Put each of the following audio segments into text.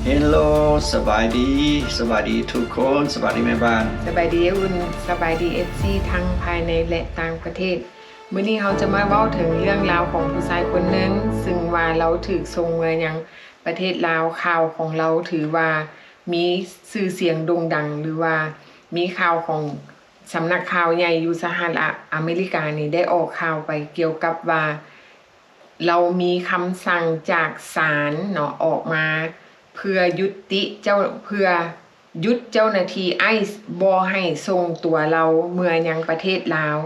ເຮລໂລ ສະບາຍດີ ສະບາຍດີທຸກຄົນ ສະບາຍດີແມ່ບ້ານ ສະບາຍດີອ້າຍອຸ່ນ ສະບາຍດີເອັຟຊີທັງພາຍໃນ ແລະ ຕ່າງປະເທດ. ມື້ນີ້ເຮົາຈະມາເວົ້າເຖິງເລື່ອງລາວຂອງຜູ້ຊາຍຄົນໜຶ່ງ ຊຶ່ງວ່າລາວຖືກສົ່ງເມືອຍັງປະເທດລາວ. ຂ່າວຂອງລາວຖືວ່າມີຊື່ສຽງໂດ່ງດັງ ຫຼືວ່າມີຂ່າວຂອງສຳນັກຂ່າວໃຫຍ່ຢູ່ສະຫະລັດອາເມລິການີ້ ໄດ້ອອກຂ່າວໄປກ່ຽວກັບວ່າ ລາວມີຄຳສັ່ງຈາກສານເນາະ ອອກມາເພື່ອຢຸດຕິເຈົ້າ ເພື່ອຢຸດເຈົ້າໜ້າທີ່ໄອສ໌ບໍ່ໃຫ້ສົ່ງຕົວລາວເມືອຍັງປະເທດລາວ.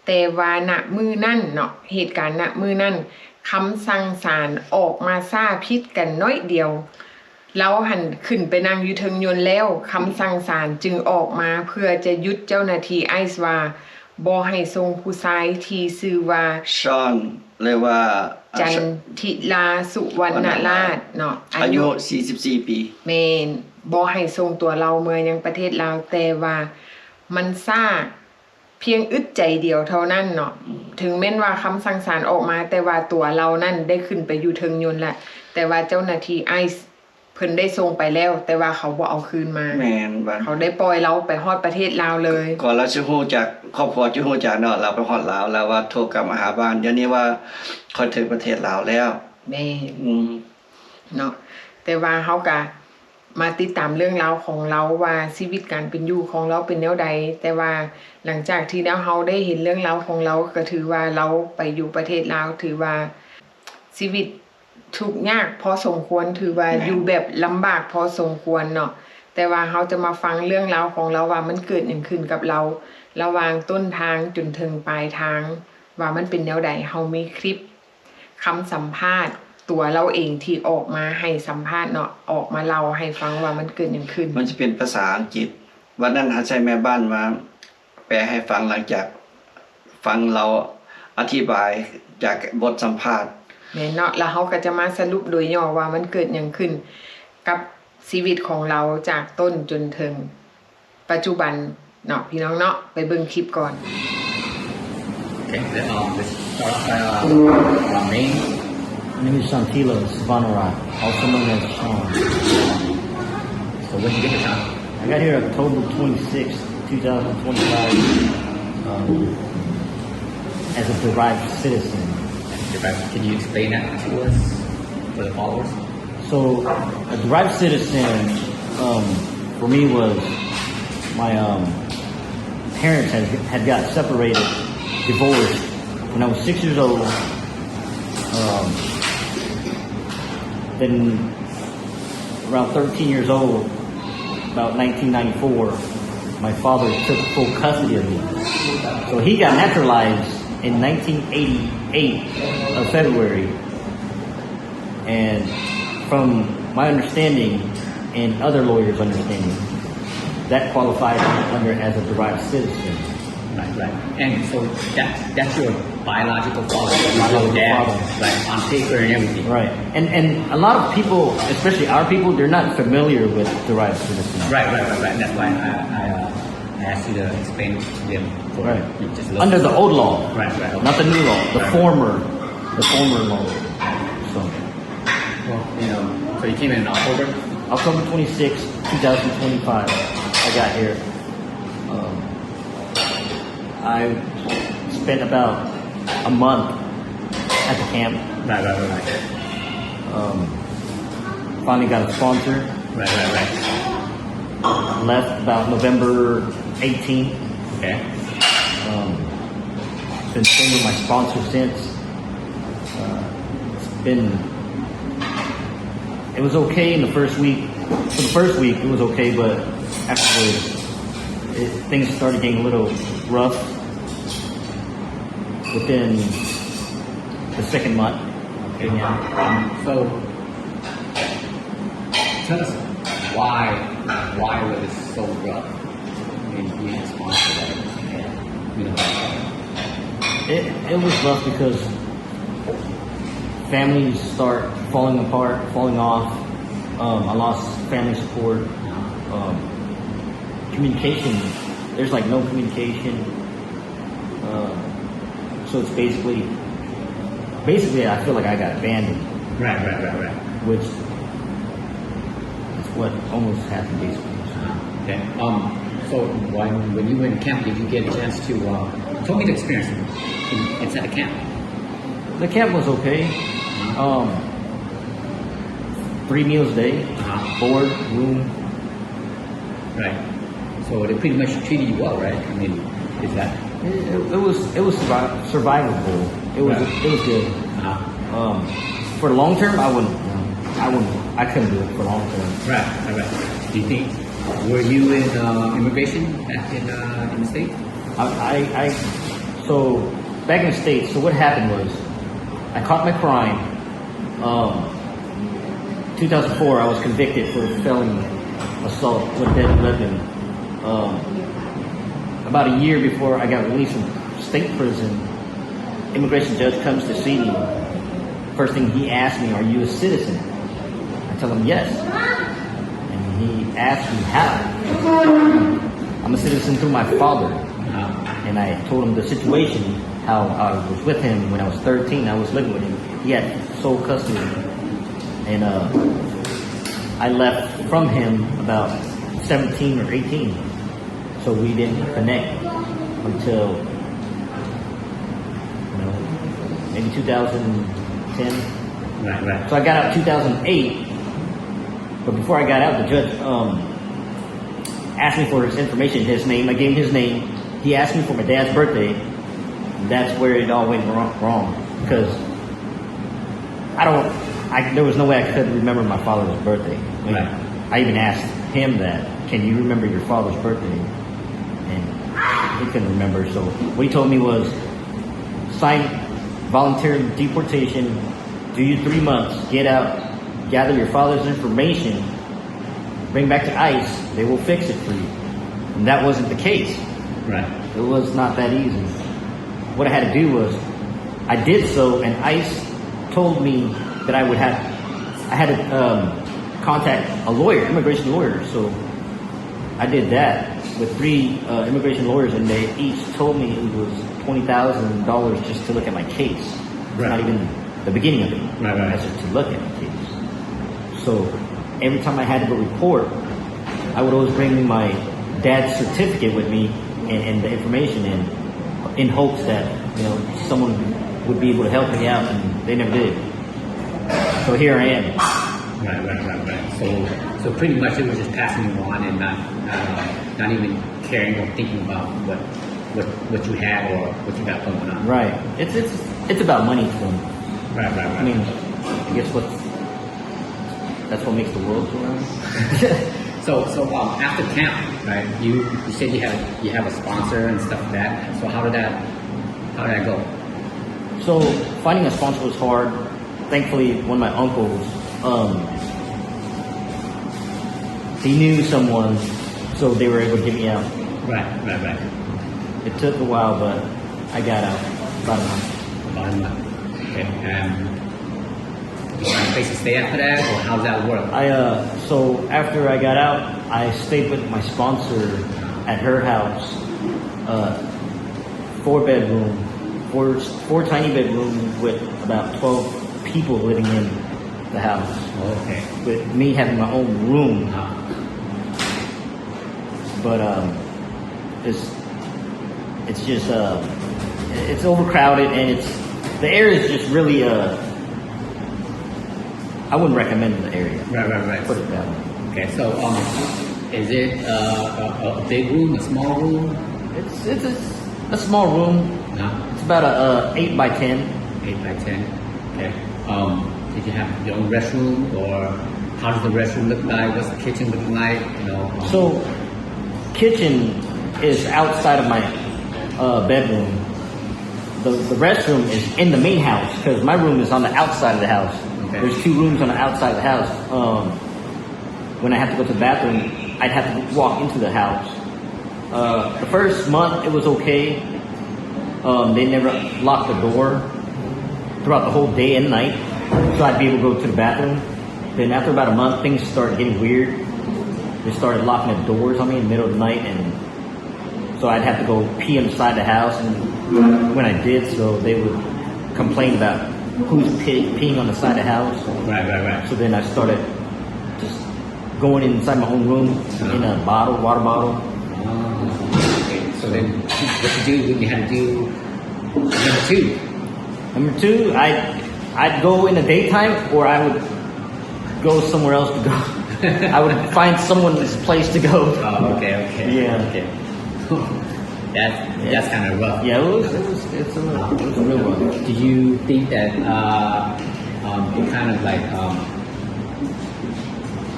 ແຕ່ວ່ານະມື້ນັ້ນເນາະ ເຫດການນະມື້ນັ້ນ ຄຳສັ່ງສານອອກມາຊ້າຜິດກັນໜ້ອຍດຽວ. ລາວຫັ້ນຂຶ້ນໄປນັ່ງຢູ່ເທິງຍົນແລ້ວ ຄຳສັ່ງສານຈຶ່ງອອກມາເພື່ອຈະຢຸດເຈົ້າໜ້າທີ່ໄອສ໌ວ່າ ບໍ່ໃຫ້ສົ່ງຜູ້ຊາຍທີ່ຊື່ວ່າ ຊອນ ຫຼືວ່າ ຈັນທິລາ ສຸວັນນະລາດເນາະ ອາຍຸ ອາຍຸສີ່ສິບສີ່ປີ ແມ່ນ ບໍ່ໃຫ້ສົ່ງຕົວລາວເມືອຍັງປະເທດລາວ. ແຕ່ວ່າມັນຊ້າພຽງອຶດໃຈດຽວເທົ່ານັ້ນເນາະ ອືມ ເຖິງແມ່ນວ່າຄຳສັ່ງສານອອກມາ ແຕ່ວ່າຕົວລາວນັ້ນໄດ້ຂຶ້ນໄປຢູ່ເທິງຍົນລະ ແຕ່ວ່າເຈົ້າໜ້າທີ່ໄອສ໌ ເພິ່ນໄດ້ສົ່ງໄປແລ້ວ ແຕ່ວ່າເຂົາບໍ່ເອົາຄືນມາ. ແມ່ນ ເຂົາໄດ້ປ່ອຍລາວໄປຮອດປະເທດລາວເລີຍ. ກ່ອນລາວຊິຮູ້ຈັກ ຄອບຄົວຊິຮູ້ຈັກເນາະ ລາວໄປຮອດລາວ ລາວວ່າໂທກັບມາຫາບ້ານ ດຽວນີ້ວ່າຂ້ອຍເຖິງປະເທດລາວແລ້ວ. ແມ່ນ ອືມ ເນາະ ແຕ່ວ່າເຮົາກະມາຕິດຕາມເລື່ອງລາວຂອງລາວວ່າຊີວິດການເປັນຢູ່ຂອງລາວເປັນແນວໃດ. ແຕ່ວ່າຫຼັງຈາກທີ່ແນວເຮົາໄດ້ເຫັນເລື່ອງລາວຂອງລາວ ກະຖືວ່າລາວໄປຢູ່ປະເທດລາວ ຖືວ່າຊີວິດ ທຸກຍາກພໍສົມຄວນ ຖືວ່າ ແມ່ນ ຢູ່ແບບລຳບາກພໍສົມຄວນເນາະ. ແຕ່ວ່າເຮົາຈະມາຟັງເລື່ອງລາວຂອງລາວວ່າມັນເກີດຫຍັງຂຶ້ນກັບລາວ ລະຫວ່າງຕົ້ນທາງຈົນເຖິງປາຍທາງ ວ່າມັນເປັນແນວໃດ. ເຮົາມີຄລິບຄຳສຳພາດຕົວລາວເອງທີ່ອອກມາໃຫ້ສຳພາດເນາະ ອອກມາເລົ່າໃຫ້ຟັງວ່າມັນເກີດຫຍັງຂຶ້ນ. ມັນຈະເປັນພາສາອັງກິດ ວັນນັ້ນເຮົາໃຊ້ແມ່ບ້ານມາ ແປໃຫ້ຟັງ ຫຼັງຈາກຟັງລາວອະທິບາຍຈາກບົດສຳພາດ. ແມ່ນເນາະ ລະເຮົາກະຈະມາສະຫຼຸບໂດຍຫຍໍ້ວ່າມັນເກີດຫຍັງຂຶ້ນກັບຊີວິດຂອງລາວ ຈາກຕົ້ນຈົນເຖິງປັດຈຸບັນເນາະ ພີ່ນ້ອງເນາະ. ໄປເບິ່ງຄລິບກ່ອນ. Okay, then, um, let's start off by, uh, uh, name. My name is Santila Sivanarai, also known as Sean. So when did you get here, Sean? I got here October twenty-sixth, two thousand twenty-five, um, as a derived citizen. Derived, can you explain that to us, for the followers? So, a derived citizen, um, for me was my, um, parents had, had got separated, divorced, when I was six years old. Um, then around thirteen years old, about nineteen ninety-four, my father took full custody of me. So he got naturalized in nineteen eighty-eight of February. And from my understanding and other lawyers' understanding, that qualifies under as a derived citizen. Right, right. And so that, that's your biological father, your biological dad, father. Right, on paper and everything. Right. And, and a lot of people, especially our people, they're not familiar with derived citizen. Right, right, right, right. That's why I, I, uh, I asked you to explain to them for, right, just a little. Under the old law. Right, right, okay. Not the new law, the, right, right, former, the former law. So. Well, you know, so you came in in October? October twenty-sixth, two thousand twenty-five, I got here. Um, I spent about a month at the camp. Right, right, right, right. Um, finally got a sponsor. Right, right, right. Left about November eighteenth. Okay. Um, been staying with my sponsor since. Uh, it's been, it was okay in the first week. For the first week, it was okay, but afterwards, it, things started getting a little rough within the second month. Okay. Yeah. Um, so, tell us why, why was it so rough? And being responsible, you know. It, it was rough because families start falling apart, falling off. Um, I lost family support. Um, communication, there's, like, no communication. Um, so it's basically, basically, I feel like I got abandoned. Right, right, right, right. Which, What almost happened, basically. Okay. Um, so when, when you were in camp, did you get a chance to, uh, tell me the experience in, inside the camp? The camp was okay. Um, three meals a day, board, room. Right. So they pretty much treated you well, right? I mean, is that It, it, it was, it was survi- survivable. It was, Right. it was good. Uh-huh. Um, for the long term, I wouldn't, I wouldn't, I couldn't do it for long term. Right, right, right. Do you think, were you in, uh, immigration back in, uh, in the States? I, I, I, so back in the States, so what happened was, I caught my crime. Um, two thousand four, I was convicted for felony assault with deadly weapon. Um, about a year before I got released from state prison, immigration judge comes to see me. First thing he asked me, "Are you a citizen?" I tell him, "Yes." And he asked me how. "I'm a citizen through my father." And I told him the situation, how I was with him when I was thirteen. I was living with him. He had sole custody. And, uh, I left from him about seventeen or eighteen. So we didn't connect until, you know, maybe two thousand ten. Right, right. So I got out two thousand eight. But before I got out, the judge, um, asked me for his information, his name. I gave him his name. He asked me for my dad's birthday. That's where it all went wrong, wrong, because I don't, I, there was no way I could remember my father's birthday. Like, Right. I even asked him that, "Can you remember your father's birthday?" And he couldn't remember. So what he told me was, "Sign voluntary deportation, do your three months, get out, gather your father's information, bring back to ice, they will fix it for you." And that wasn't the case. Right. It was not that easy. What I had to do was, I did so, and ice told me that I would have, I had to, um, contact a lawyer, immigration lawyer. So I did that with three, uh, immigration lawyers, and they each told me it was twenty thousand dollars just to look at my case. It's Right. not even the beginning of it. Right, right. That's just to look at the case. So every time I had to go report, I would always bring my dad's certificate with me and, and the information in, in hopes that, you know, someone would be able to help me out, and they never did. So here I am. Right, right, right, right. So, so pretty much it was just passing you on and not, uh, not even caring or thinking about what, what, what you had or what you got going on. Right. It's, it's, it's about money to them. Right, right, right. I mean, I guess what's, that's what makes the world go round. So, so, um, after camp, right, you, you said you have, you have a sponsor and stuff like that. So how did that, how did that go? So finding a sponsor was hard. Thankfully, one of my uncles, um, he knew someone, so they were able to get me out. Right, right, right. It took a while, but I got out about a month. About a month. Okay. Um, you find a place to stay after that, or how's that work? I, uh, so after I got out, I stayed with my sponsor at her house. Uh, four bedroom, four, four tiny bedroom with about twelve people living in the house. Oh, okay. With me having my own room. Ah. But, um, it's, it's just, uh, it's overcrowded and it's, the area is just really, uh, I wouldn't recommend the area. Right, right, right. Put it that way. Okay, so, um, is it, uh, a, a big room, a small room? It's, it's a, a small room. Uh-huh. It's about a, a eight by ten. Eight by ten. Okay. Um, did you have your own restroom, or how does the restroom look like? What's the kitchen looking like? You know, um, So, kitchen is outside of my, uh, bedroom. The, the restroom is in the main house, 'cause my room is on the outside of the house. Okay. There's two rooms on the outside of the house. Um, when I have to go to the bathroom, I'd have to walk into the house. Uh, the first month, it was okay. Um, they never locked the door throughout the whole day and night, so I'd be able to go to the bathroom. Then after about a month, things started getting weird. They started locking the doors on me in the middle of the night, and so I'd have to go pee on the side of the house, and when I did so, they would complain about who's pee-, peeing on the side of the house. Right, right, right. So then I started just going inside my own room in a bottle, water bottle. Ah, okay. So then, what you do when you had to do number two? Number two, I I'd go in the daytime, or I would go somewhere else to go. I would find someone's place to go. Oh, okay, okay. Yeah. Okay. That's that's kind of rough. Yeah, it was, it was, it's a little, it was a real one. Do you think that uh, um, you kind of like um,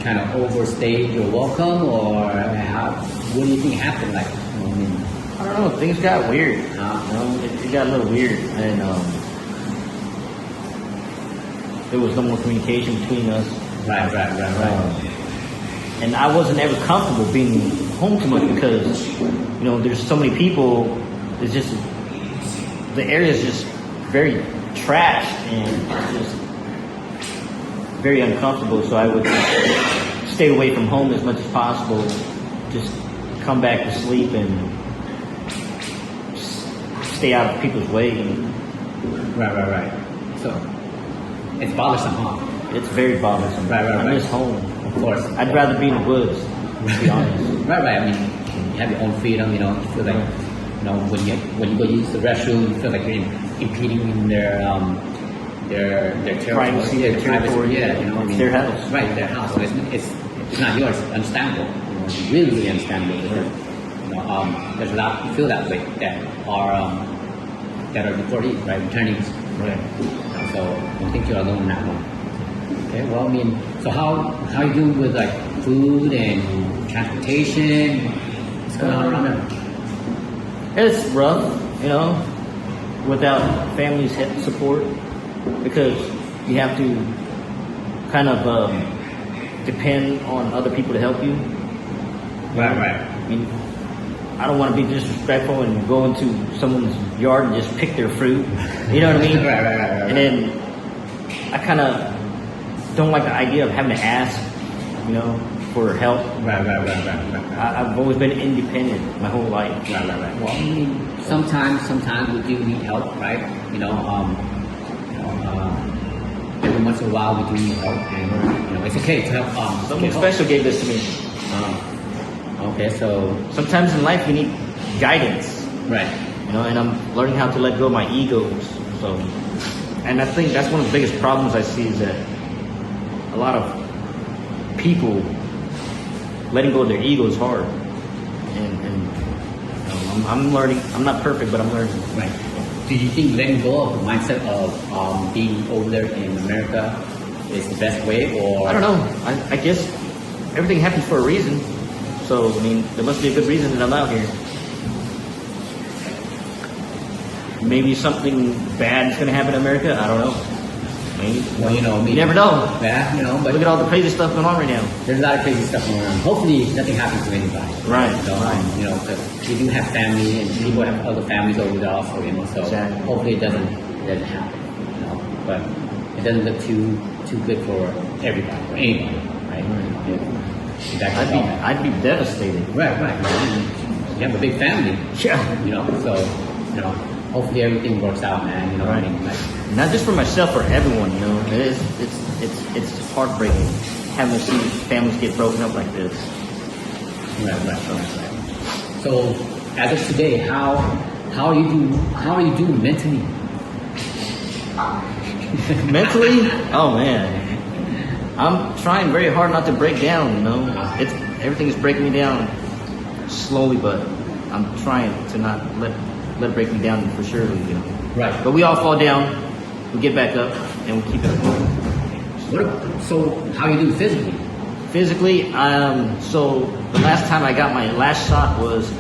kind of overstayed your welcome, or how, what do you think happened? Like, I mean, I don't know. Things got weird. Uh, You know, it, it got a little weird, and um, there was no more communication between us. right, right, right, right. Um, and I wasn't ever comfortable being home too much because, you know, there's so many people. It's just, the area is just very trash and just very uncomfortable. So I would stay away from home as much as possible, just come back to sleep and s- stay out of people's way. Right, right, right. So it's bothersome, huh? It's very bothersome. Right, right, I right. miss home. Of course. I'd rather be in the woods, to be honest. Right, right. I mean, you have your own freedom, you know. You feel like, you know, when you when you go use the restroom, you feel like you're impeding in their um their their territory. Privacy, Yeah, their privacy. Territory. Yeah, you know, I It's mean, their house. Right, their house. So it's it's it's not yours. Understandable. You know, it's really really understandable because you know um there's a lot of people that feel that way that are um that are deportees, right? Returnees. Right. So I don't think you're alone in that one. Okay, well, I mean, so how how you do with like food and transportation? What's going on around there? It's rough, you know, without family's he- support, because you have to kind of um, depend on other people to help you. Right, right. I mean, I don't want to be disrespectful and go into someone's yard and just pick their fruit. You know what I mean? Right, right, right, right. And then I kind of don't like the idea of having to ask, you know, for help. Right, right, right, right, right. I, I've always been independent my whole life. Right, right, right. Well, I mean, sometimes, sometimes we do need help, right? You know, um, you know, um, every once in a while we do need help, and you know, it's okay to help. Um, Something get help. Special gave this to me. Um, okay, so Sometimes in life we need guidance, right, you know, and I'm learning how to let go of my egos. So, and I think that's one of the biggest problems I see is that a lot of people letting go of their ego is hard. And, and you know, I'm, I'm learning. I'm not perfect, but I'm learning. Right. Do you think letting go of the mindset of um, being over there in America is the best way, or I don't know. I, I guess everything happens for a reason. So, I mean, there must be a good reason that I'm out here. Maybe something bad is going to happen in America. I don't know. Maybe. Well, you know, I mean, You never know. Yeah, you know, but Look at all the crazy stuff going on right now. There's a lot of crazy stuff going on. Hopefully, nothing happens to anybody. Right, So, right. um, you know, 'cause we do have family, and people have other families over there also. You know, so Exactly. Hopefully it doesn't it doesn't happen. You know, but it doesn't look too too good for everybody, for anybody, right? Exactly. I'd be, I'd be devastated. Right, right. You have a big family. Yeah. You know, so you know, hopefully everything works out, man. You know what I Right. mean? Like, Not just for myself, for everyone. You know, it is. It's it's it's heartbreaking having to see families get broken up like this. Right, right, right, right. So, as of today, how how are you do how are you doing mentally? Mentally, oh man, I'm trying very hard not to break down. You know, it's everything is breaking me down slowly, but I'm trying to not let let it break me down for sure. You know, Right. But we all fall down, we get back up, and we keep it going. What? Ab- so, how you do physically? Physically, um, so the last time I got my last shot was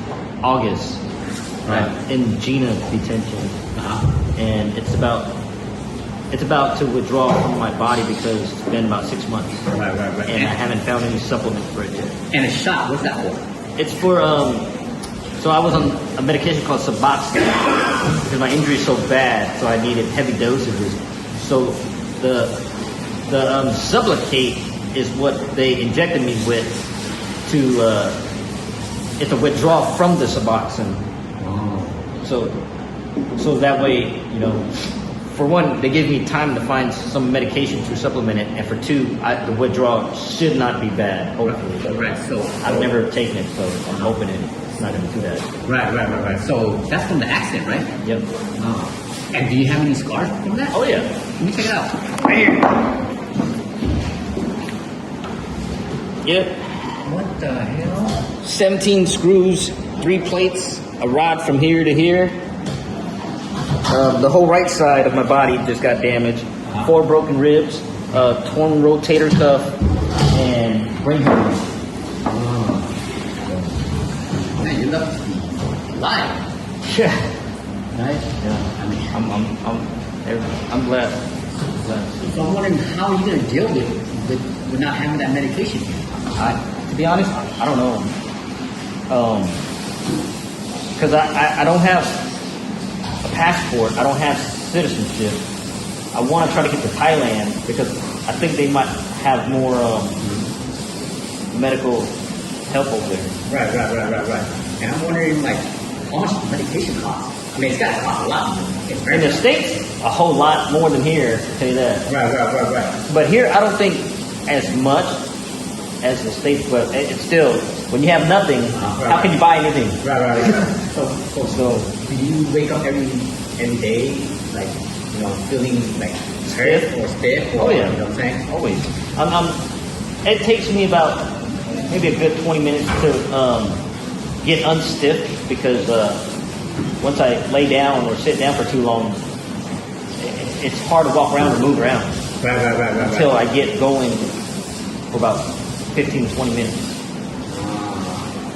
August, Right. uh, in Gina detention, Uh-huh. And it's about it's about to withdraw from my body because it's been about six months, Right, right, right. And I haven't found any supplements for it yet. And a shot, what's that for? It's for um. So I was on a medication called Suboxone because my injury is so bad, so I needed heavy dosages. So the the um, Sublocade is what they injected me with to uh, it's a withdrawal from the Suboxone. Oh. So so that way, you know, For one, they give me time to find some medication to supplement it, and for two, I, the withdrawal should not be bad. Hopefully, right. So I've never taken it, so I'm hoping it's not going to do that. Right, right, right, right. So that's from the accident, right? Yep. Uh, and do you have any scars from that? Oh yeah. Let me check it out. Right here. Yep. What the hell? Seventeen screws, three plates, a rod from here to here. Uh, the whole right side of my body just got damaged. Four broken ribs, uh, torn rotator cuff, and brain hemorrhage. Man, you love to be alive. Yeah. Right? Yeah. I mean, I'm, I'm, I'm, I'm glad. I'm glad. So I'm wondering how you're gonna deal with, with, with not having that medication. I, to be honest, I don't know. Um, 'cause I, I, I don't have a passport. I don't have citizenship. I wanna try to get to Thailand because I think they might have more, um, medical help over there. Right, right, right, right, right. And I'm wondering, like, how much medication costs? I mean, it's gotta cost a lot. It's very In the States, a whole lot more than here, I tell you that. Right, right, right, right. But here, I don't think as much as the States, but it, it's still, when you have nothing, uh, right, how can you buy anything? Right, right, right. So, so, so, do you wake up every, every day, like, you know, feeling, like, hurt or stiff? Or, oh, yeah. You know what I'm saying? Always. I'm, I'm, it takes me about maybe a good twenty minutes to, um, get unstiff because, uh, once I lay down or sit down for too long, i-, it's hard to walk around or move around. Right, right, right, right, right. Until I get going for about fifteen to twenty minutes.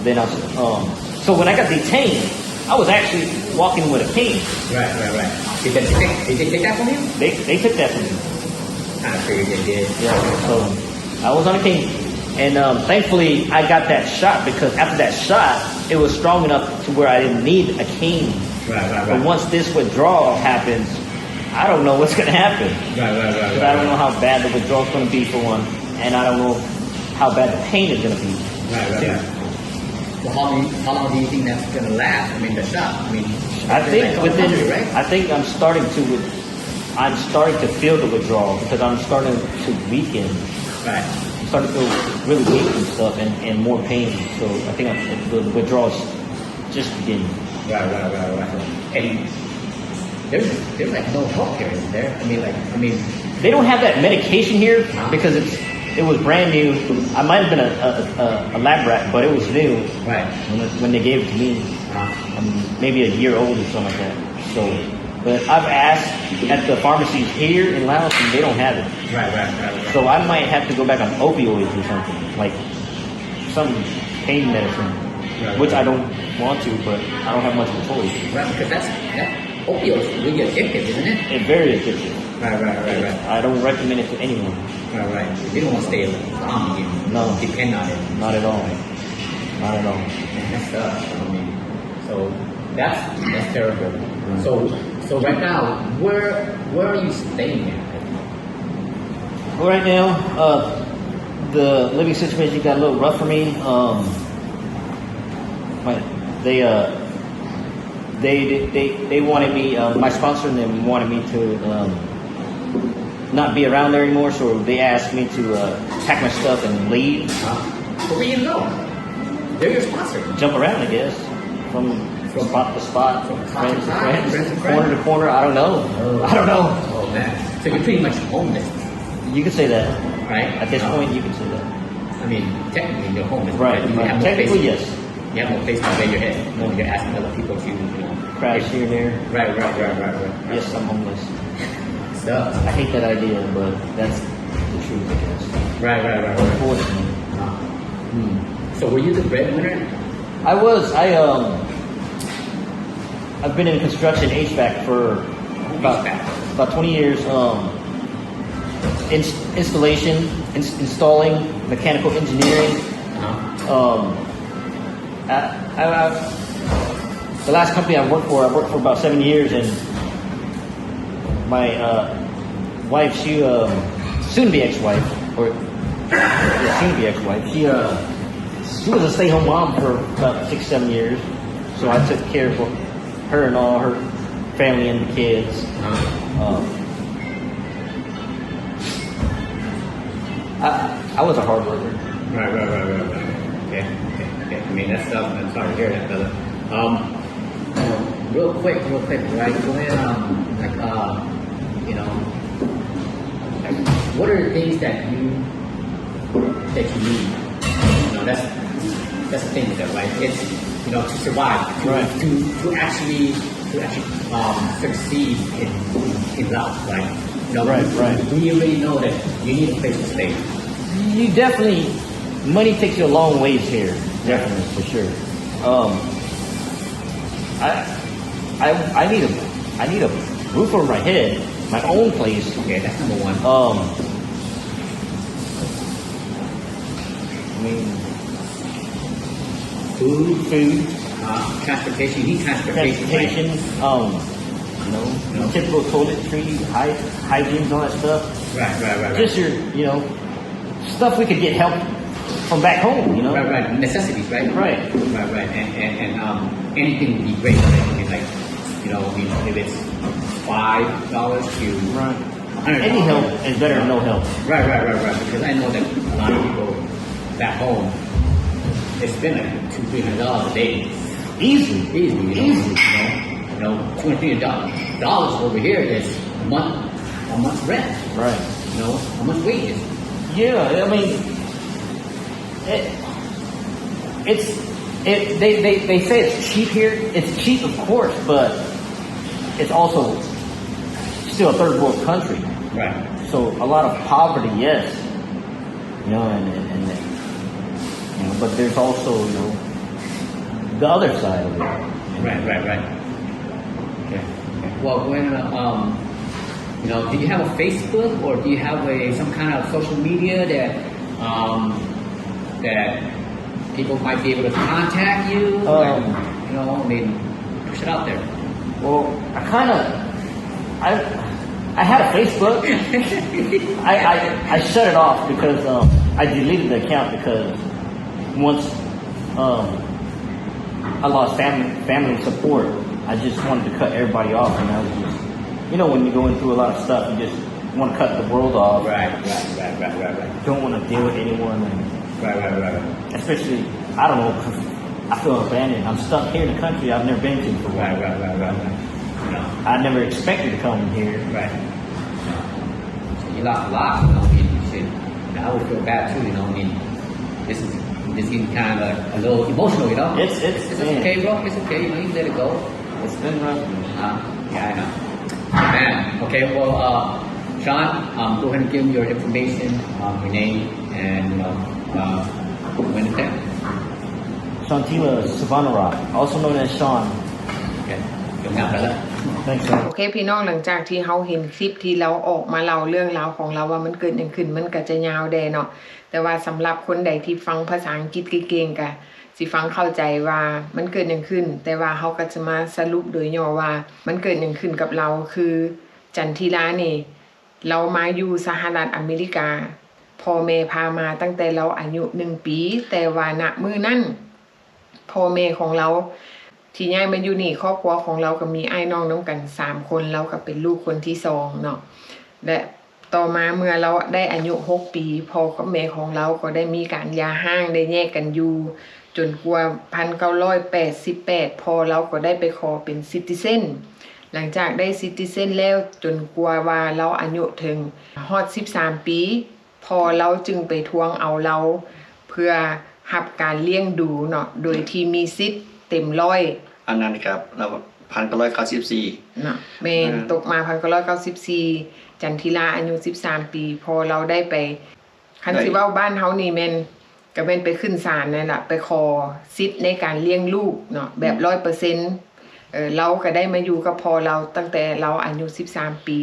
Then I was, um, so when I got detained, I was actually walking with a cane. Right, right, right. Did they take, did they take that from you? They, they took that from me. I figured they did. Yeah, so I was on a cane. And, um, thankfully, I got that shot because after that shot, it was strong enough to where I didn't need a cane. Right, right, right. But once this withdrawal happens, I don't know what's gonna happen. Right, right, right, right. 'Cause I don't know how bad the withdrawal is gonna be, for one, and I don't know how bad the pain is gonna be. Right, right, right. So how do you, how long do you think that's gonna last? I mean, the shot. I mean, I think within, right? I think I'm starting to, I'm starting to feel the withdrawal because I'm starting to weaken. Right. I'm starting to feel really weak and stuff and, and more pain. So I think I'm, the withdrawal is just beginning. Right, right, right, right. And there's, there's, like, no healthcare, is there? I mean, like, I mean, they don't have that medication here because it's, it was brand new. I might have been a, a, a, a lab rat, but it was new. Right. When it, when they gave it to me. Uh-huh. Um, maybe a year old or something like that. So, but I've asked at the pharmacies here in Laos, and they don't have it. Right, right, right, right. So I might have to go back on opioids or something, like, some pain medicine, right, which I don't want to, but I don't have much of a choice. Right, because that's, that opioid is really addictive, isn't it? It's very addictive. Right, right, right, right. I don't recommend it to anyone. Right, right. You don't wanna stay on it. No. Depend on it. Not at all. Not at all. Man, that sucks. I mean, so that's, that's terrible. Mm. So, so right now, where, where are you staying at? Well, right now, uh, the living situation got a little rough for me. Um, my, they, uh, they, they, they, they wanted me, uh, my sponsor and them wanted me to, um, not be around there anymore, so they asked me to, uh, pack my stuff and leave. Huh? But where you go? They're your sponsor. Jump around, I guess. From, from spot to spot, from friend to friend, friend to friend, corner to corner. I don't know. Oh. I don't know. Oh, man. So you're pretty much homeless. You could say that. Right? At this point, you could say that. I mean, technically, you're homeless. Right. But you have no place. Technically, yes. You have no place to lay your head. No. You're asking other people to, you know, crash here and there. Right, right, right, right, right. Yes, I'm homeless. Sucks. I hate that idea, but that's the truth, I guess. Right, right, right, right. Unfortunately. Hmm. So were you the breadwinner? I was. I, um, I've been in construction, H V A C, for about, about twenty years. Um, ins-, installation, ins-, installing, mechanical engineering. Uh-huh. Um, I, I, I, the last company I worked for, I worked for about seven years, and my, uh, wife, she, um, soon to be ex-wife, or, yeah, soon to be ex-wife, she, uh, she was a stay-home mom for about six, seven years. So I took care of her and all her family and the kids. Uh-huh. Um, I, I was a hard worker. Right, right, right, right, right. Okay, okay, okay. I mean, that's tough. I'm sorry to hear that, brother. Um, real quick, real quick, right? Go ahead, um, like, uh, you know, like, what are the things that you that you need? You know, that's that's the thing with it, right? It's, you know, to survive, to, right. to to actually to actually um, succeed in in life, right? You know, right, right. We already know that you need a place to stay. You definitely, money takes you a long ways here, definitely, for sure. Um, I I I need a I need a roof over my head, my own place. Okay, that's number one. Um, I mean, food, food, uh, transportation. You need transportation. Transportation, um, you know, no. Typical toiletry, hy- hygiene, all that stuff. Right, right, right, right. Just your, you know, stuff we could get help from back home, you know? Right, right. Necessities, right? Right. Right, right. And, and, and um, anything would be great. Right? I mean, like, you know, I mean, if it's five dollars to right. Any help is better than no help. Right, right, right, right. Because I know that a lot of people back home, they spend like two, three hundred dollars a day. Easy. Easy, you know? Easy. You know, you know, two hundred dollars over here is a month, a month's rent. Right. You know, a month's wages. Yeah, I mean, it, it's it, they, they, they say it's cheap here. It's cheap, of course, but it's also still a third world country. Right. So a lot of poverty, yes. You know, and, and, and you know, but there's also, you know, the other side of it. Right, right, right. Okay. Okay. Well, when uh, um, you know, do you have a Facebook or do you have a some kind of social media that um, that people might be able to contact you? Um, like, you know, I mean, push it out there. Well, I kind of, I, I had a Facebook. I, I, I shut it off because um, I deleted the account because once um, I lost family family support, I just wanted to cut everybody off, and I was just, you know, when you're going through a lot of stuff, you just want to cut the world off. Right, right, right, right, right, right. Don't want to deal with anyone, and Right, right, right, right. especially I don't know, 'cause I feel abandoned. I'm stuck here in the country I've never been to for Right, one. Right, right, right, right. You know, I never expected to come here. Right. So you lost a lot. You know, I mean, shit. I would feel bad too. You know, I mean, this is this is getting kind of a, a little emotional. You know, It's it's it's man, okay, bro. It's okay. You know, you let it go. It's been rough, man. Uh, yeah, I know. Man, okay, well, uh, Sean, um, go ahead and give me your information, um, your name, and, you know, uh, when is that? Shantila Savanara, also known as Sean. Okay, ເຈົ້າງາມແລ້ວລະ. Thanks, Sean. ໂອເຄພີ່ນ້ອງ ຫຼັງຈາກທີ່ເຮົາເຫັນຄລິບທີ່ລາວອອກມາເລົ່າເລື່ອງລາວຂອງລາວວ່າມັນເກີດຫຍັງຂຶ້ນ ມັນກໍຈະຍາວແດ່ເນາະ ແຕ່ວ່າສຳລັບຄົນໃດທີ່ຟັງພາສາອັງກິດເກັ່ງໆ ກໍຊິຟັງເຂົ້າໃຈວ່າມັນເກີດຫຍັງຂຶ້ນ ແຕ່ວ່າເຮົາກໍຈະມາສະຫຼຸບໂດຍຫຍໍ້ວ່າມັນເກີດຫຍັງຂຶ້ນກັບລາວ ຄື ຈັນທິລານີ້ ລາວມາຢູ່ສະຫະລັດອາເມລິກາ ພໍ່ແມ່ພາມາຕັ້ງແຕ່ລາວອາຍຸໜຶ່ງປີ ແຕ່ວ່ານະມື້ນັ້ນ ພໍ່ແມ່ຂອງລາວທີ່ຍ້າຍມາຢູ່ນີ້ ຄອບຄົວຂອງລາວກໍມີອ້າຍນ້ອງນຳກັນສາມຄົນ ລາວກໍເປັນລູກຄົນທີສອງເນາະ ແລະ ຕໍ່ມາເມື່ອລາວໄດ້ອາຍຸຫົກປີ ພໍ່ກັບແມ່ຂອງລາວກໍໄດ້ມີການຢ່າຮ້າງ ໄດ້ແຍກກັນຢູ່ ຈົນກວ່າພັນເກົ້າຮ້ອຍແປດສິບແປດ ພໍ່ລາວກໍໄດ້ໄປຂໍເປັນຊິຕິເຊັນ ຫຼັງຈາກໄດ້ຊິຕິເຊັນແລ້ວ ຈົນກວ່າວ່າລາວອາຍຸເຖິງຮອດສິບສາມປີ ພໍ່ລາວຈຶ່ງໄປທວງເອົາລາວ ເພື່ອຮັບການລ້ຽງດູເນາະ ໂດຍທີ່ມີສິດເຕັມຮ້ອຍ ອັນນັ້ນກໍລາວ ພັນເກົ້າຮ້ອຍເກົ້າສິບສີ່ ເນາະ ແມ່ນ ຕົກມາພັນເກົ້າຮ້ອຍເກົ້າສິບສີ່ ຈັນທິລາອາຍຸສິບສາມປີ ພໍ່ລາວໄດ້ໄປ ຄັນຊິເວົ້າບ້ານເຮົານີ້ແມ່ນ ກໍແມ່ນໄປຂຶ້ນສານນັ້ນລະ ໄປຂໍສິດໃນການລ້ຽງລູກເນາະ ແບບຮ້ອຍເປີເຊັນ ເອີ ລາວກໍໄດ້ມາຢູ່ກັບພໍ່ລາວຕັ້ງແຕ່ລາວອາຍຸສິບສາມປີ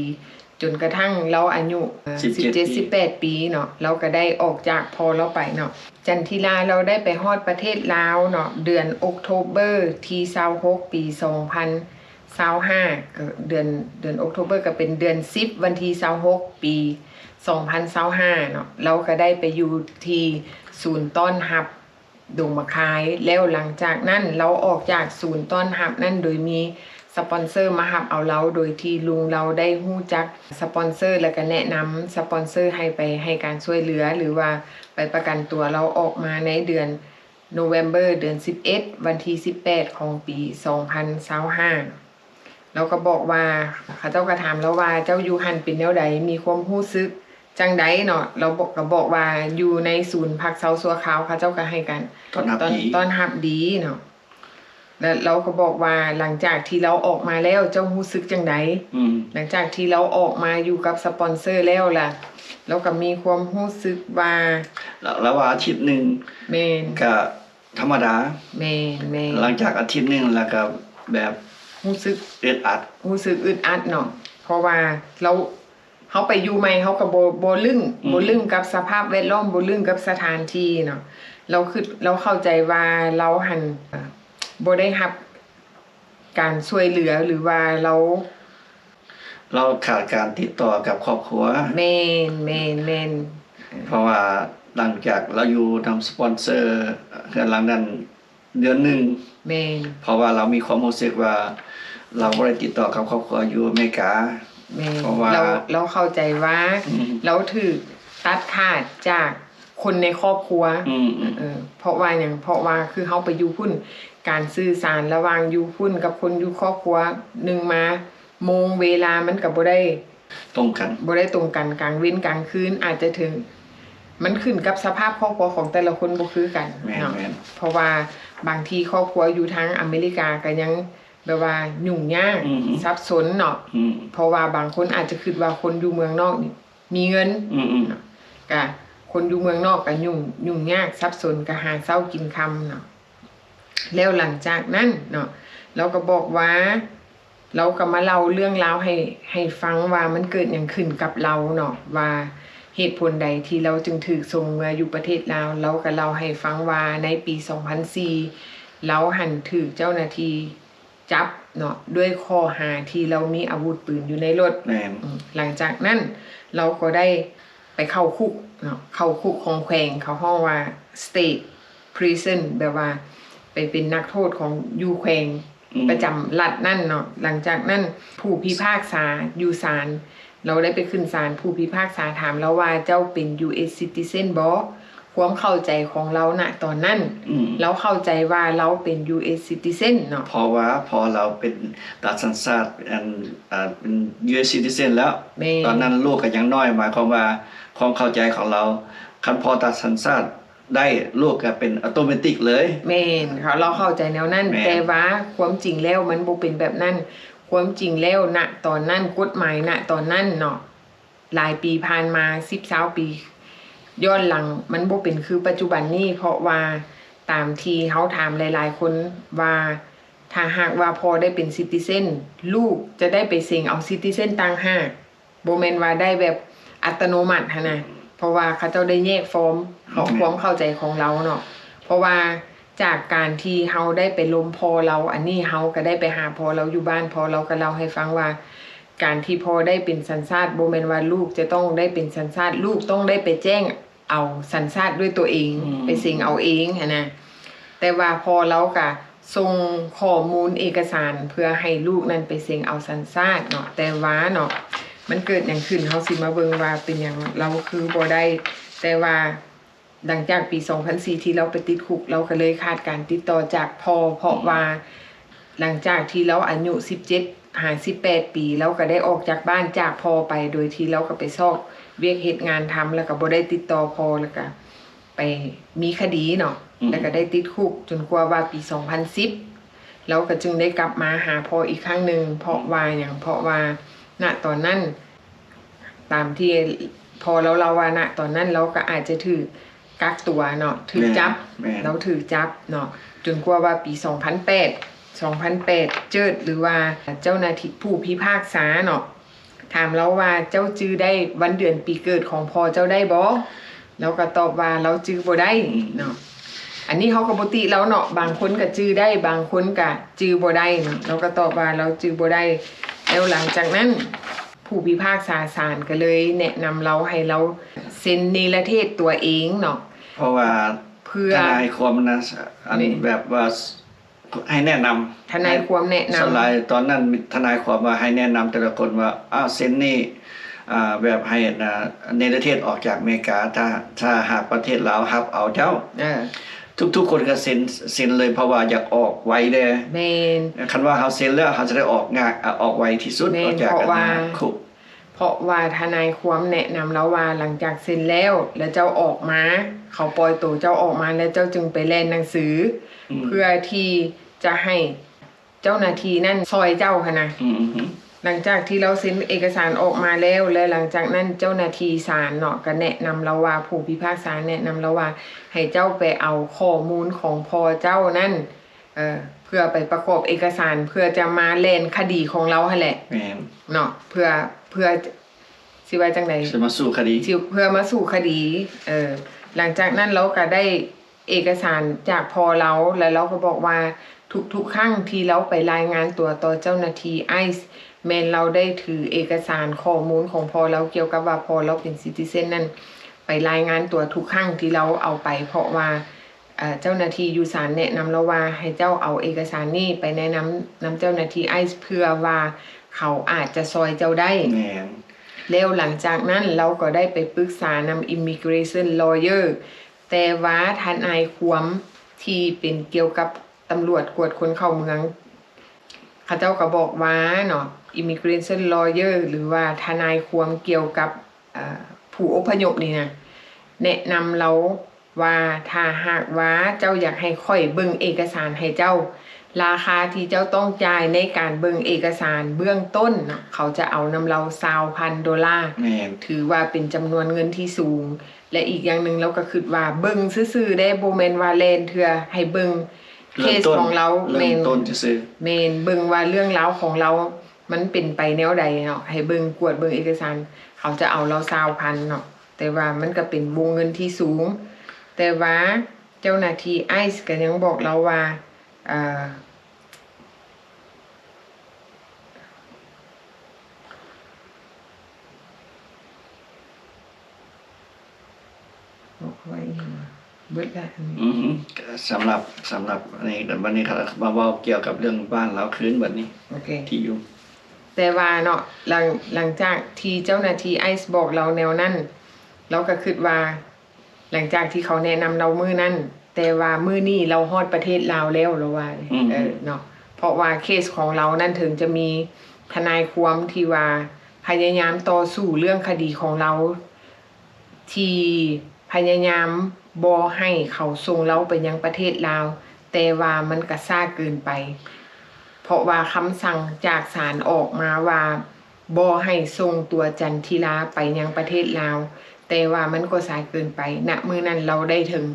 ຈົນກະທັ້ງລາວອາຍຸ ເອີ ສິບເຈັດ ສິບແປດປີເນາະ ລາວກໍໄດ້ອອກຈາກພໍ່ລາວໄປເນາະ. ຈັນທິລາລາວໄດ້ໄປຮອດປະເທດລາວເນາະ ເດືອນອົກໂທເບີທີຊາວຫົກ ປີສອງພັນຊາວຫ້າ ກໍເດືອນ ເດືອນອົກໂທເບີກໍເປັນເດືອນສິບ ວັນທີຊາວຫົກ ປີສອງພັນຊາວຫ້າເນາະ ລາວກໍໄດ້ໄປຢູ່ທີ່ສູນຕ້ອນຮັບດົງໝາກຄາຍ ແລ້ວຫຼັງຈາກນັ້ນລາວອອກຈາກສູນຕ້ອນຮັບນັ້ນໂດຍມີ ສະປອນເຊີມາຮັບເອົາລາວ ໂດຍທີ່ລຸງລາວໄດ້ຮູ້ຈັກສະປອນເຊີ ແລ້ວກະແນະນຳສະປອນເຊີໃຫ້ໄປໃຫ້ການຊ່ວຍເຫຼືອ ຫຼືວ່າໄປປະກັນຕົວລາວອອກມາໃນເດືອນໂນເວມເບີ ເດືອນສິບເອັດ ວັນທີສິບແປດ ຂອງປີສອງພັນຊາວຫ້າ. ລາວກໍບອກວ່າ ເຂົາເຈົ້າກໍຖາມລາວວ່າ ເຈົ້າຢູ່ຫັ້ນເປັນແນວໃດ? ມີຄວາມຮູ້ສຶກຈັ່ງໃດເນາະ? ລາວບອກ ກໍບອກວ່າຢູ່ໃນສູນພັກເຊົາຊົ່ວຄາວ ເຂົາເຈົ້າກໍໃຫ້ການ ຕ້ອນຮັບດີ ຕ້ອນ ຕ້ອນຮັບດີເນາະ. ແລ້ວລາວກໍບອກວ່າ ຫຼັງຈາກທີ່ລາວອອກມາແລ້ວ ເຈົ້າຮູ້ສຶກຈັ່ງໃດ? ອືມ ຫຼັງຈາກທີ່ລາວອອກມາຢູ່ກັບສະປອນເຊີແລ້ວລະ ລາວກໍມີຄວາມຮູ້ສຶກວ່າ ລາວ ລາວວ່າອາທິດໜຶ່ງ ແມ່ນ ກະທຳມະດາ ແມ່ນໆ ຫຼັງຈາກອາທິດໜຶ່ງແລ້ວກໍແບບຮູ້ສຶກອຶດອັດ ຮູ້ສຶກອຶດອັດເນາະ ເພາະວ່າລາວ ເຮົາໄປຢູ່ໃໝ່ ເຮົາກໍບໍ່ ບໍ່ລຶ້ງ ອືມ ບໍ່ລຶ້ງກັບສະພາບແວດລ້ອມ ບໍ່ລຶ້ງກັບສະຖານທີ່ເນາະ. ລາວຄິດ ລາວເຂົ້າໃຈວ່າລາວຫັ້ນ ເອີ່ ບໍ່ໄດ້ຮັບການຊ່ວຍເຫຼືອ ຫຼືວ່າລາວ ລາວຂາດການຕິດຕໍ່ກັບຄອບຄົວ ແມ່ນ ແມ່ນ ແມ່ນ ເພາະວ່າຫຼັງຈາກລາວຢູ່ນຳສະປອນເຊີເຮືອນຫຼັງນັ້ນເດືອນໜຶ່ງ ແມ່ນ ເພາະວ່າລາວມີຄວາມຮູ້ສຶກວ່າລາວບໍ່ໄດ້ຕິດຕໍ່ກັບຄອບຄົວຢູ່ອາເມລິກາ ແມ່ນ ເພາະວ່າລາວ ລາວເຂົ້າໃຈວ່າ ອືມ ລາວຖືກຕັດຂາດຈາກຄົນໃນຄອບຄົວ ອືມ ເອີ ເພາະວ່າຫຍັງ? ເພາະວ່າຄືເຮົາໄປຢູ່ພຸ້ນ ການສື່ສານລະຫວ່າງຢູ່ພຸ້ນກັບຄົນຢູ່ຄອບຄົວ ໜຶ່ງມາໂມງເວລາມັນກໍບໍ່ໄດ້ ຕົງກັນ ບໍ່ໄດ້ຕົງກັນ ກາງເວັນກາງຄືນອາດຈະເຖິງ ມັນຂຶ້ນກັບສະພາບຄອບຄົວຂອງແຕ່ລະຄົນບໍ່ຄືກັນ ແມ່ນ ເນາະ ແມ່ນ ເພາະວ່າບາງທີຄອບຄົວຢູ່ທາງອາເມລິກາກໍຍັງແບບວ່າຫຍຸ້ງຍາກ ອືມ ສັບສົນເນາະ ອືມ ເພາະວ່າບາງຄົນອາດຈະຄິດວ່າຄົນຢູ່ເມືອງນອກນີ້ມີເງິນ ອືມໆ ເນາະ ກະຄົນຢູ່ເມືອງນອກກະຫຍຸ້ງ ຫຍຸ້ງຍາກສັບສົນ ກະຫາເຊົ້າກິນຄ່ຳເນາະ. ແລ້ວຫຼັງຈາກນັ້ນເນາະ ລາວກໍບອກວ່າ ລາວກໍມາເລົ່າເລື່ອງລາວໃຫ້ ໃຫ້ຟັງວ່າມັນເກີດຫຍັງຂຶ້ນກັບລາວເນາະ ວ່າເຫດຜົນໃດທີ່ລາວຈຶ່ງຖືກສົ່ງເມືອຢູ່ປະເທດລາວ. ລາວກໍເລົ່າໃຫ້ຟັງວ່າໃນປີສອງພັນສີ່ ລາວຫັ້ນຖືກເຈົ້າໜ້າທີ່ຈັບເນາະ ດ້ວຍຂໍ້ຫາທີ່ລາວມີອາວຸດປືນຢູ່ໃນລົດ ແມ່ນ ອືມ ຫຼັງຈາກນັ້ນລາວກໍໄດ້ ໄປເຂົ້າຄຸກເນາະ ເຂົ້າຄຸກຂອງແຂວງ ເຂົາຮ້ອງວ່າ state prison ແບບວ່າໄປເປັນນັກໂທດຂອງຢູ່ແຂວງ ອືມ ປະຈຳລັດນັ້ນເນາະ. ຫຼັງຈາກນັ້ນຜູ້ພິພາກສາຢູ່ສານ ລາວໄດ້ໄປຂຶ້ນສານ ຜູ້ພິພາກສາຖາມລາວວ່າ ເຈົ້າເປັນ ຢູເອສ citizen ບໍ່? ຄວາມເຂົ້າໃຈຂອງລາວນະຕອນນັ້ນ ອືມ ລາວເຂົ້າໃຈວ່າລາວເປັນ ຢູເອສ citizen ເນາະ ເພາະວ່າພໍ່ລາວເປັນ ຕັດສັນຊາດ ອັນ ອ່າ ເປັນ ຢູເອສ citizen ແລ້ວ ແມ່ນ ຕອນນັ້ນລູກກໍຍັງນ້ອຍ ໝາຍຄວາມວ່າຄວາມເຂົ້າໃຈຂອງລາວ ຄັນພໍ່ຕັດສັນຊາດໄດ້ ລູກກໍເປັນ automatic ເລີຍ ແມ່ນ ເຂົາ ລາວເຂົ້າໃຈແນວນັ້ນ ແມ່ນ ແຕ່ວ່າຄວາມຈິງແລ້ວມັນບໍ່ເປັນແບບນັ້ນ ຄວາມຈິງແລ້ວນະຕອນນັ້ນ ກົດໝາຍນະຕອນນັ້ນເນາະ ຫຼາຍປີຜ່ານມາ ສິບ ຊາວປີຍ້ອນຫຼັງ ມັນບໍ່ເປັນຄືປັດຈຸບັນນີ້ ເພາະວ່າຕາມທີ່ເຮົາຖາມຫຼາຍໆຄົນວ່າ ຖ້າຫາກວ່າພໍ່ໄດ້ເປັນ citizen ລູກຈະໄດ້ໄປເສັງເອົາ citizen ຕ່າງຫາກ ບໍ່ແມ່ນວ່າໄດ້ແບບອັດຕະໂນມັດຫັ້ນນະ ເພາະວ່າເຂົາເຈົ້າໄດ້ແຍກຟອມ ເອົາ ແມ່ນ ຄວາມເຂົ້າໃຈຂອງລາວເນາະ ເພາະວ່າຈາກການທີ່ເຮົາໄດ້ໄປລົມພໍ່ລາວ ອັນນີ້ເຮົາກໍໄດ້ໄປຫາພໍ່ລາວຢູ່ບ້ານ ພໍ່ລາວກໍເລົ່າໃຫ້ຟັງວ່າ ການທີ່ພໍ່ໄດ້ເປັນສັນຊາດ ບໍ່ແມ່ນວ່າລູກຈະຕ້ອງໄດ້ເປັນສັນຊາດ ລູກຕ້ອງໄດ້ໄປແຈ້ງ ເອົາສັນຊາດດ້ວຍຕົວເອງ ອືມ ໄປເສັງເອົາເອງຫັ້ນນະ ແຕ່ວ່າພໍ່ລາວກະສົ່ງຂໍ້ມູນເອກະສານເພື່ອໃຫ້ລູກນັ້ນໄປເສັງເອົາສັນຊາດເນາະ ແຕ່ວ່າເນາະ ມັນເກີດຫຍັງຂຶ້ນ ເຮົາຊິມາເບິ່ງວ່າເປັນຫຍັງລາວຄືບໍ່ໄດ້ ແຕ່ວ່າຫຼັງຈາກປີສອງພັນສີ່ ທີ່ລາວໄປຕິດຄຸກ ລາວກະເລີຍຂາດການຕິດຕໍ່ຈາກພໍ່ ເພາະວ່າ ອືມ ຫຼັງຈາກທີ່ລາວອາຍຸສິບເຈັດຫາສິບແປດປີ ລາວກໍໄດ້ອອກຈາກບ້ານຈາກພໍ່ໄປ ໂດຍທີ່ລາວກໍໄປຊອກວຽກເຮັດງານທຳ ແລ້ວກໍບໍ່ໄດ້ຕິດຕໍ່ພໍ່ ແລ້ວກໍໄປມີຄະດີເນາະ ອືມ ແລ້ວກໍໄດ້ຕິດຄຸກຈົນກວ່າວ່າປີສອງພັນສິບ ລາວກໍຈຶ່ງໄດ້ກັບມາຫາພໍ່ອີກຄັ້ງໜຶ່ງ ເພາະວ່າຫຍັງ ເພາະວ່າ ນະ ຕອນນັ້ນ ຕາມທີ່ພໍ່ລາວເລົ່າວ່າ ນະ ຕອນນັ້ນລາວກໍອາດຈະຖືກກັກຕົວເນາະ ຖືກຈັບ ແມ່ນ ລາວຖືກຈັບເນາະ ຈົນກວ່າວ່າປີສອງພັນແປດ ສອງພັນແປດ ເຈີດ ຫຼືວ່າເຈົ້າໜ້າທີ່ຜູ້ພິພາກສາເນາະ ຖາມລາວວ່າ ເຈົ້າຈື່ໄດ້ວັນເດືອນປີເກີດຂອງພໍ່ເຈົ້າໄດ້ບໍ່? ລາວກໍຕອບວ່າລາວຈື່ບໍ່ໄດ້ເນາະ ອັນນີ້ເຮົາກໍບໍ່ຕິລາວເນາະ ບາງຄົນກໍຈື່ໄດ້ ບາງຄົນກໍຈື່ບໍ່ໄດ້ເນາະ ລາວກໍຕອບວ່າລາວຈື່ບໍ່ໄດ້ ແລ້ວຫຼັງຈາກນັ້ນ ຜູ້ພິພາກສາສານກໍເລີຍແນະນຳລາວໃຫ້ລາວເຊັນເນລະເທດຕົວເອງເນາະ ເພາະວ່າ ເພື່ອ ທະນາຍຄວາມນະ ອັນ ແມ່ນ ແບບວ່າ ໃຫ້ແນະນຳ ທະນາຍຄວາມແນະນຳ ສ່ວນຫຼາຍຕອນນັ້ນທະນາຍຄວາມວ່າໃຫ້ແນະນຳແຕ່ລະຄົນວ່າ ອ້າວ ເຊັນນີ້ ອ່າ ແບບໃຫ້ ອ່າ ເນເທີແລນອອກຈາກອາເມລິກາ ຖ້າ ຖ້າຫາກປະເທດລາວຮັບເອົາເຈົ້າ ເອີ ທຸກໆຄົນກໍເຊັນ ເຊັນເລີຍ ເພາະວ່າຢາກອອກໄວແດ່ ແມ່ນ ຄັນວ່າເຮົາເຊັນແລ້ວ ເຮົາຈະໄດ້ອອກງານ ອອກໄວທີ່ສຸດ ແມ່ນ ອອກຈາກ ເພາະວ່າ ຄຸກ ເພາະວ່າທະນາຍຄວາມແນະນຳລາວວ່າ ຫຼັງຈາກເຊັນແລ້ວ ແລ້ວເຈົ້າອອກມາ ເຂົາປ່ອຍໂຕເຈົ້າອອກມາ ແລ້ວເຈົ້າຈຶ່ງໄປແລ່ນໜັງສື ອືມ ເພື່ອທີ່ຈະໃຫ້ເຈົ້າໜ້າທີ່ນັ້ນຊ່ອຍເຈົ້າຫັ້ນນະ ອືມ ຫຼັງຈາກທີ່ລາວເຊັນເອກະສານອອກມາແລ້ວ ແລະ ຫຼັງຈາກນັ້ນເຈົ້າໜ້າທີ່ສານເນາະ ກໍແນະນຳລາວວ່າ ຜູ້ພິພາກສາແນະນຳລາວວ່າ ໃຫ້ເຈົ້າໄປເອົາຂໍ້ມູນຂອງພໍ່ເຈົ້ານັ້ນ ເອີ ເພື່ອໄປປະກອບເອກະສານ ເພື່ອຈະມາແລ່ນຄະດີຂອງລາວຫັ້ນແຫຼະ ແມ່ນ ເນາະ ເພື່ອ ເພື່ອ ຊິວ່າຈັ່ງໃດ ຊິມາສູ້ຄະດີ ຊິ ເພື່ອມາສູ້ຄະດີ ເອີ ຫຼັງຈາກນັ້ນລາວກໍໄດ້ເອກະສານຈາກພໍ່ລາວ ແລະ ລາວກໍບອກວ່າ ທຸກໆຄັ້ງທີ່ລາວໄປລາຍງານຕົວຕໍ່ເຈົ້າໜ້າທີ່ໄອສ໌ ແມ່ນລາວໄດ້ຖືເອກະສານຂໍ້ມູນຂອງພໍ່ລາວ ກ່ຽວກັບວ່າພໍ່ລາວເປັນຊິຕິເຊັນນັ້ນ ໄປລາຍງານຕົວທຸກຄັ້ງທີ່ລາວເອົາໄປ ເພາະວ່າ ເອີ ເຈົ້າໜ້າທີ່ຢູ່ສານແນະນຳລາວວ່າ ໃຫ້ເຈົ້າເອົາເອກະສານນີ້ໄປແນະນຳນຳເຈົ້າໜ້າທີ່ໄອສ໌ ເພື່ອວ່າເຂົາອາດຈະຊ່ອຍເຈົ້າໄດ້ ແມ່ນ ແລ້ວຫຼັງຈາກນັ້ນລາວກໍໄດ້ໄປປຶກສານຳ Immigration Lawyer ແຕ່ວ່າທະນາຍຄວາມທີ່ເປັນກ່ຽວກັບຕຳຫຼວດກວດຄົນເຂົ້າເມືອງ ເຂົາເຈົ້າກໍບອກວ່າເນາະ Immigration Lawyer ຫຼືວ່າທະນາຍຄວາມກ່ຽວກັບ ເອີ ຜູ້ອົບພະຍົບນີ້ນະ ແນະນຳລາວວ່າ ຖ້າຫາກວ່າເຈົ້າຢາກໃຫ້ຂ້ອຍເບິ່ງເອກະສານໃຫ້ເຈົ້າ ລາຄາທີ່ເຈົ້າຕ້ອງຈ່າຍໃນການເບິ່ງເອກະສານເບື້ອງຕົ້ນເນາະ ເຂົາຈະເອົານຳລາວຊາວພັນໂດລາ ແມ່ນ ຖືວ່າເປັນຈຳນວນເງິນທີ່ສູງ ແລະ ອີກຢ່າງໜຶ່ງລາວກໍຄິດວ່າເບິ່ງຊື່ໆເດ້ ບໍ່ແມ່ນວ່າແລ່ນເທື່ອ ໃຫ້ເບິ່ງເຄສຂອງລາວ ເລີ່ມຕົ້ນ ແມ່ນ ເລີ່ມຕົ້ນຊື່ໆ ແມ່ນ ເບິ່ງວ່າເລື່ອງລາວຂອງລາວ ມັນເປັນໄປແນວໃດເນາະ ໃຫ້ເບິ່ງ ກວດເບິ່ງເອກະສານ ເຂົາຈະເອົາລາວຊາວພັນເນາະ ແຕ່ວ່າມັນກໍເປັນວົງເງິນທີ່ສູງ ແຕ່ວ່າເຈົ້າໜ້າທີ່ໄອສ໌ກໍຍັງບອກລາວວ່າ ເອີ ເບິດລະ ອືມ ສຳລັບ ສຳລັບອັນນີ້ ບັດນີ້ເຮົາມາເວົ້າກ່ຽວກັບເລື່ອງບ້ານລາວຄືນບັດນີ້ ໂອເຄ ທີ່ຢູ່ ແຕ່ວ່າເນາະ ຫຼັງ ຫຼັງຈາກທີ່ເຈົ້າໜ້າທີ່ໄອສ໌ບອກລາວແນວນັ້ນ ລາວກໍຄິດວ່າ ຫຼັງຈາກທີ່ເຂົາແນະນຳລາວມື້ນັ້ນ ແຕ່ວ່າມື້ນີ້ລາວຮອດປະເທດລາວແລ້ວ ລາວວ່າ ອືມ ເອີ ເນາະ ເພາະວ່າເຄສຂອງລາວນັ້ນ ເຖິງຈະມີທະນາຍຄວາມທີ່ວ່າພະຍາຍາມຕໍ່ສູ້ເລື່ອງຄະດີຂອງລາວ ທີ່ພະຍາຍາມບໍ່ໃຫ້ເຂົາສົ່ງລາວໄປຍັງປະເທດລາວ ແຕ່ວ່າມັນກະຊ້າເກີນໄປ ເພາະວ່າຄຳສັ່ງຈາກສານອອກມາວ່າບໍ່ໃຫ້ສົ່ງຕົວຈັນທິລາໄປຍັງປະເທດລາວ ແຕ່ວ່າມັນກໍສາຍເກີນໄປ ນະມື້ນັ້ນລາວໄດ້ເຖິງ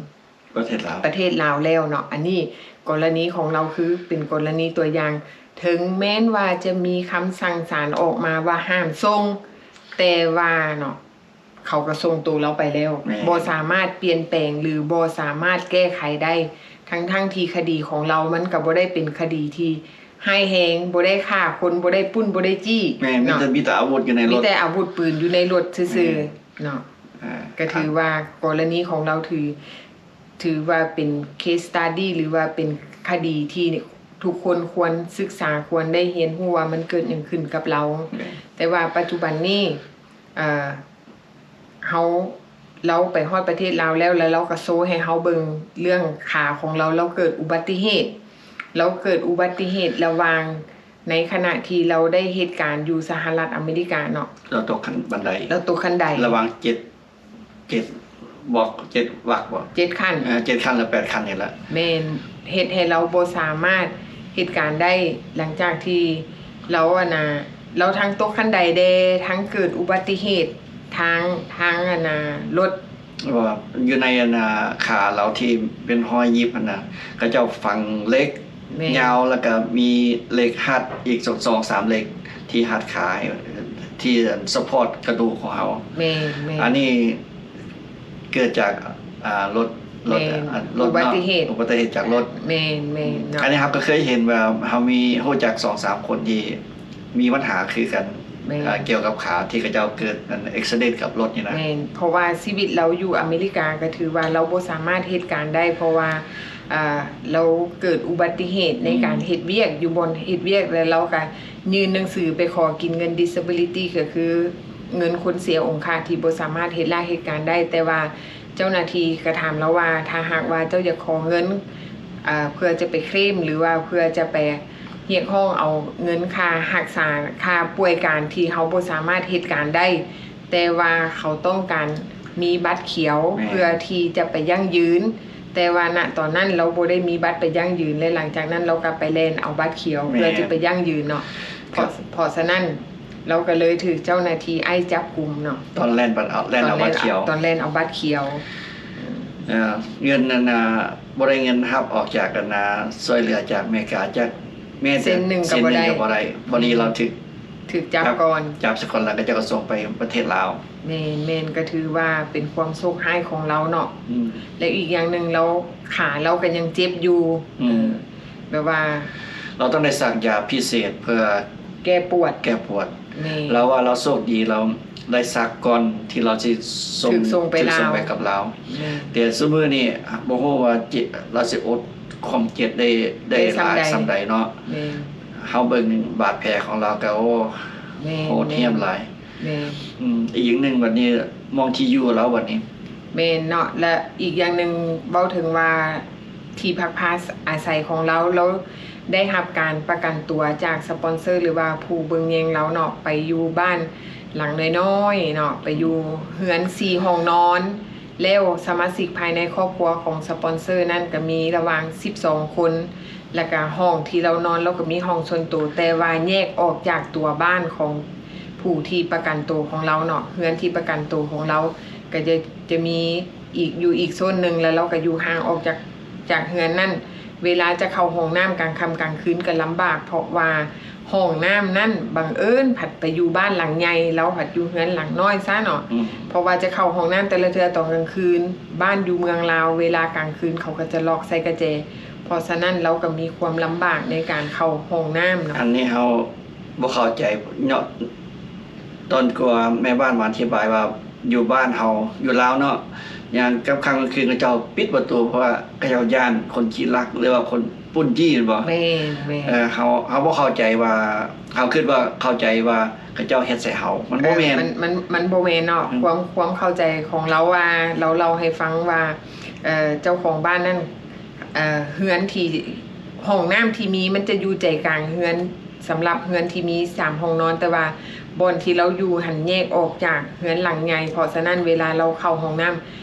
ປະເທດລາວ ປະເທດລາວແລ້ວເນາະ ອັນນີ້ກໍລະນີຂອງລາວຄືເປັນກໍລະນີຕົວຢ່າງ ເຖິງແມ່ນວ່າຈະມີຄຳສັ່ງສານອອກມາວ່າຫ້າມສົ່ງ ແຕ່ວ່າເນາະ ເຂົາກໍສົ່ງໂຕລາວໄປແລ້ວ ແມ່ນ ບໍ່ສາມາດປ່ຽນແປງ ຫຼື ບໍ່ສາມາດແກ້ໄຂໄດ້ ທັງໆທີ່ຄະດີຂອງລາວມັນກໍບໍ່ໄດ້ເປັນຄະດີທີ່ຮ້າຍແຮງ ບໍ່ໄດ້ຂ້າຄົນ ບໍ່ໄດ້ປຸ້ນ ບໍ່ໄດ້ຈີ້ ແມ່ນ ມີແຕ່ ເນາະ ມີແຕ່ອາວຸດຢູ່ໃນລົດ ມີແຕ່ອາວຸດປືນຢູ່ໃນລົດຊື່ໆ ແມ່ນ ເນາະ ອ່າ ກໍຖືວ່າກໍລະນີຂອງລາວຖື ຖືວ່າເປັນ case study ຫຼືວ່າເປັນຄະດີທີ່ທຸກຄົນຄວນສຶກສາ ຄວນໄດ້ຮຽນຮູ້ວ່າມັນເກີດຫຍັງຂຶ້ນກັບລາວ ແມ່ນ ແຕ່ວ່າປັດຈຸບັນນີ້ ເອີ ເຮົາ ລາວໄປຮອດປະເທດລາວແລ້ວ ແລ້ວລາວກໍໂຊໃຫ້ເຮົາເບິ່ງເລື່ອງຂາຂອງລາວ ລາວເກີດອຸບັດຕິເຫດ ລາວເກີດອຸບັດຕິເຫດລະຫວ່າງ ໃນຂະນະທີ່ລາວໄດ້ເຮັດການຢູ່ສະຫະລັດອາເມລິກາເນາະ ລາວຕົກຂັ້ນບັນໄດ ລາວຕົກຂັ້ນໄດ ລະຫວ່າງເຈັດ ເຈັດບລັອກ ເຈັດວັກບໍ ເຈັດຂັ້ນ ເອີ ເຈັດຂັ້ນ ຫຼື ແປດຂັ້ນນີ້ລະ ແມ່ນ ເຮັດໃຫ້ລາວບໍ່ສາມາດເຮັດການໄດ້ ຫຼັງຈາກທີ່ລາວ ອັນນ່າ ລາວທັງຕົກຂັ້ນໄດແດ່ ທັງເກີດອຸບັດຕິເຫດທາງ ທາງ ອັນນ່າ ລົດ ວ່າຢູ່ໃນ ອັນນ່າ ຂາລາວທີ່ເປັນຮອຍຫຍິບຫັ້ນນະ ເຂົາເຈົ້າຝັງເຫຼັກ ແມ່ນ ຍາວ ແລ້ວກໍມີເຫຼັກຮັດອີກສອງສາມເຫຼັກທີ່ຮັດຂາ ທີ່ ອັນ ຊັບພອດກະດູກຂອງເຮົາ ແມ່ນໆ ອັນນີ້ເກີດຈາກ ອ່າ ລົດ ລົດ ແມ່ນ ອັນ ລົດ ອຸບັດຕິເຫດ ອຸບັດຕິເຫດຈາກລົດ ແມ່ນໆເນາະ ອັນນີ້ເຮົາກໍເຄີຍເຫັນວ່າເຮົາມີ ຮູ້ຈັກສອງສາມຄົນທີ່ ມີບັນຫາຄືກັນ ແມ່ນ ເອີ ກ່ຽວກັບຂາທີ່ເຂົາເຈົ້າເກີດອັນ accident ກັບລົດນີ້ນະ ແມ່ນ ເພາະວ່າຊີວິດລາວຢູ່ອາເມລິກາກໍຖືວ່າລາວບໍ່ສາມາດເຮັດການໄດ້ ເພາະວ່າ ອ່າ ລາວເກີດອຸບັດຕິເຫດໃນການເຮັດວຽກ ອືມ ຢູ່ບ່ອນເຮັດວຽກ ແລ້ວລາວກະຍື່ນໜັງສືໄປຂໍກິນເງິນ disability ກໍຄືເງິນຄົນເສຍອົງຄະທີ່ບໍ່ສາມາດເຮັດລາກເຮັດການໄດ້ ແຕ່ວ່າເຈົ້າໜ້າທີ່ກະຖາມລາວວ່າ ຖ້າຫາກວ່າເຈົ້າຢາກຂໍເງິນ ອ່າ ເພື່ອຈະໄປເຄລມ ຫຼືວ່າເພື່ອຈະໄປຮຽກຮ້ອງເອົາເງິນຄ່າຮັກສາ ຄ່າປ່ວຍການທີ່ເຮົາບໍ່ສາມາດເຮັດການໄດ້ ແຕ່ວ່າເຂົາຕ້ອງການມີບັດຂຽວ ແມ່ນ ເພື່ອທີ່ຈະໄປຢັ້ງຢືນ ແຕ່ວ່ານະຕອນນັ້ນລາວບໍ່ໄດ້ມີບັດໄປຢັ້ງຢືນ ແລະ ຫຼັງຈາກນັ້ນລາວກໍໄປແລ່ນເອົາບັດຂຽວ ແມ່ນ ເພື່ອຈະໄປຢັ້ງຢືນເນາະ. ເພາະ ເພາະສະນັ້ນລາວກໍເລີຍຖືກເຈົ້າໜ້າທີ່ໄອຊ໌ຈັບກຸມເນາະ ຕອນແລ່ນໄປເອົາ ແລ່ນເອົາບັດຂຽວ ຕອນແລ່ນເອົາບັດຂຽວ. ເອີ ເງິນນັ້ນນະ ບໍ່ໄດ້ເງິນຮັບອອກຈາກອັນນະ ຊ່ວຍເຫຼືອຈາກອາເມລິກາຈັກແມ້ແຕ່ເຊັນໜຶ່ງກໍບໍ່ໄດ້ ເຊັນໜຶ່ງກໍບໍ່ໄດ້ ພໍດີລາວຖືກ ຖືກຈັບກ່ອນ ຈັບສາກ່ອນ ແລ້ວເຂົາເຈົ້າກໍສົ່ງໄປປະເທດລາວ. ແມ່ນ ແມ່ນ ກໍຖືວ່າເປັນຄວາມໂຊກຮ້າຍຂອງລາວເນາະ. ອືມ ແລະ ອີກຢ່າງໜຶ່ງລາວ ຂາລາວກໍຍັງເຈັບຢູ່. ອືມ ເອີ ແບບວ່າ ລາວຕ້ອງໄດ້ສັກຢາພິເສດເພື່ອແກ້ປວດ ແກ້ປວດ. ແມ່ນ ລາວວ່າລາວໂຊກດີ ລາວໄດ້ສັກກ່ອນທີ່ລາວຊິສົ່ງ ຖືກສົ່ງໄປ ຖືກສົ່ງໄປກັບລາວ. ແມ່ນ ແຕ່ຊຸມື້ນີ້ບໍ່ຮູ້ວ່າເຈັບ ລາວຊິອົດຄວາມເຈັບໄດ້ ໄດ້ ໄດ້ສ່ຳໃດ ຫຼາຍສ່ຳໃດເນາະ. ແມ່ນ ເຮົາເບິ່ງບາດແຜຂອງລາວກໍ ໂອ້ ແມ່ນ ໂຫດຮ້າຍຫຼາຍ. ແມ່ນ ອືມ ອີກຢ່າງໜຶ່ງບັດນີ້ ໝ່ອງທີ່ຢູ່ລາວບັດນີ້. ແມ່ນເນາະ ແລະ ອີກຢ່າງໜຶ່ງເວົ້າເຖິງວ່າທີ່ພັກພາອາໄສຂອງລາວ ລາວໄດ້ຮັບການປະກັນຕົວຈາກສະປອນເຊີ ຫຼືວ່າຜູ້ເບິ່ງແຍງລາວເນາະ ໄປຢູ່ບ້ານຫຼັງນ້ອຍໆເນາະ ໄປຢູ່ເຮືອນສີ່ຫ້ອງນອນ ແລ້ວສະມາຊິກພາຍໃນຄອບຄົວຂອງສະປອນເຊີນັ້ນກໍມີລະຫວ່າງສິບສອງຄົນ ແລ້ວກະຫ້ອງທີ່ລາວນອນ ລາວກໍມີຫ້ອງສ່ວນໂຕ ແຕ່ວ່າແຍກອອກຈາກຕົວບ້ານຂອງຜູ້ທີ່ປະກັນໂຕຂອງລາວເນາະ. ເຮືອນທີ່ປະກັນໂຕຂອງລາວກໍຈະ ຈະມີອີກ ຢູ່ອີກໂຊນໜຶ່ງ ແລ້ວລາວກໍຢູ່ຫ່າງອອກຈາກ ຈາກເຮືອນນັ້ນ. ເວລາຈະເຂົ້າຫ້ອງນ້ຳກາງຄ່ຳກາງຄືນກໍລຳບາກ ເພາະວ່າຫ້ອງນ້ຳນັ້ນບັງເອີນພັດໄປຢູ່ບ້ານຫຼັງໃຫຍ່ ລາວພັດຢູ່ເຮືອນຫຼັງນ້ອຍຊະເນາະ. ອືມ ເພາະວ່າຈະເຂົ້າຫ້ອງນ້ຳແຕ່ລະເທື່ອຕອນກາງຄືນ ບ້ານຢູ່ເມືອງລາວ ເວລາກາງຄືນເຂົາກໍຈະລັອກໃສ່ກະແຈ ເພາະສະນັ້ນລາວກໍມີຄວາມລຳບາກໃນການເຂົ້າຫ້ອງນ້ຳເນາະ. ອັນນີ້ເຮົາບໍ່ເຂົ້າໃຈເນາະ ຕອນກວ່າແມ່ບ້ານມາອະທິບາຍວ່າ ຢູ່ບ້ານເຮົາ ຢູ່ລາວເນາະ ຍາມກັບຄ່ຳກາງຄືນເຂົາເຈົ້າປິດປະຕູ ເພາະວ່າເຂົາເຈົ້າຢ້ານຄົນຂີ້ລັກ ຫຼືວ່າຄົນປຸ້ນຈີ້ແມ່ນບໍ່? ແມ່ນໆ ເອີ ເຮົາ ເຮົາບໍ່ເຂົ້າໃຈວ່າ ເຮົາຄິດວ່າເຂົ້າໃຈວ່າເຂົາເຈົ້າເຮັດໃສ່ເຮົາ ມັນບໍ່ແມ່ນ ເອີ ມັນ ມັນ ມັນບໍ່ແມ່ນເນາະ. ອືມ ຄວາມ ຄວາມເຂົ້າໃຈຂອງລາວວ່າ ລາວເລົ່າໃຫ້ຟັງວ່າ ເອີ ເຈົ້າຂອງບ້ານນັ້ນ ເອີ ເຮືອນທີ່ ຫ້ອງນ້ຳທີ່ມີມັນຈະຢູ່ໃຈກາງເຮືອນ ສຳລັບເຮືອນທີ່ມີສາມຫ້ອງນອນ ແຕ່ວ່າບ່ອນທີ່ລາວຢູ່ຫັ້ນແຍກອອກຈາກເຮືອນຫຼັງໃຫຍ່ ເພາະສະນັ້ນເວລາລາວເຂົ້າຫ້ອງນ້ຳ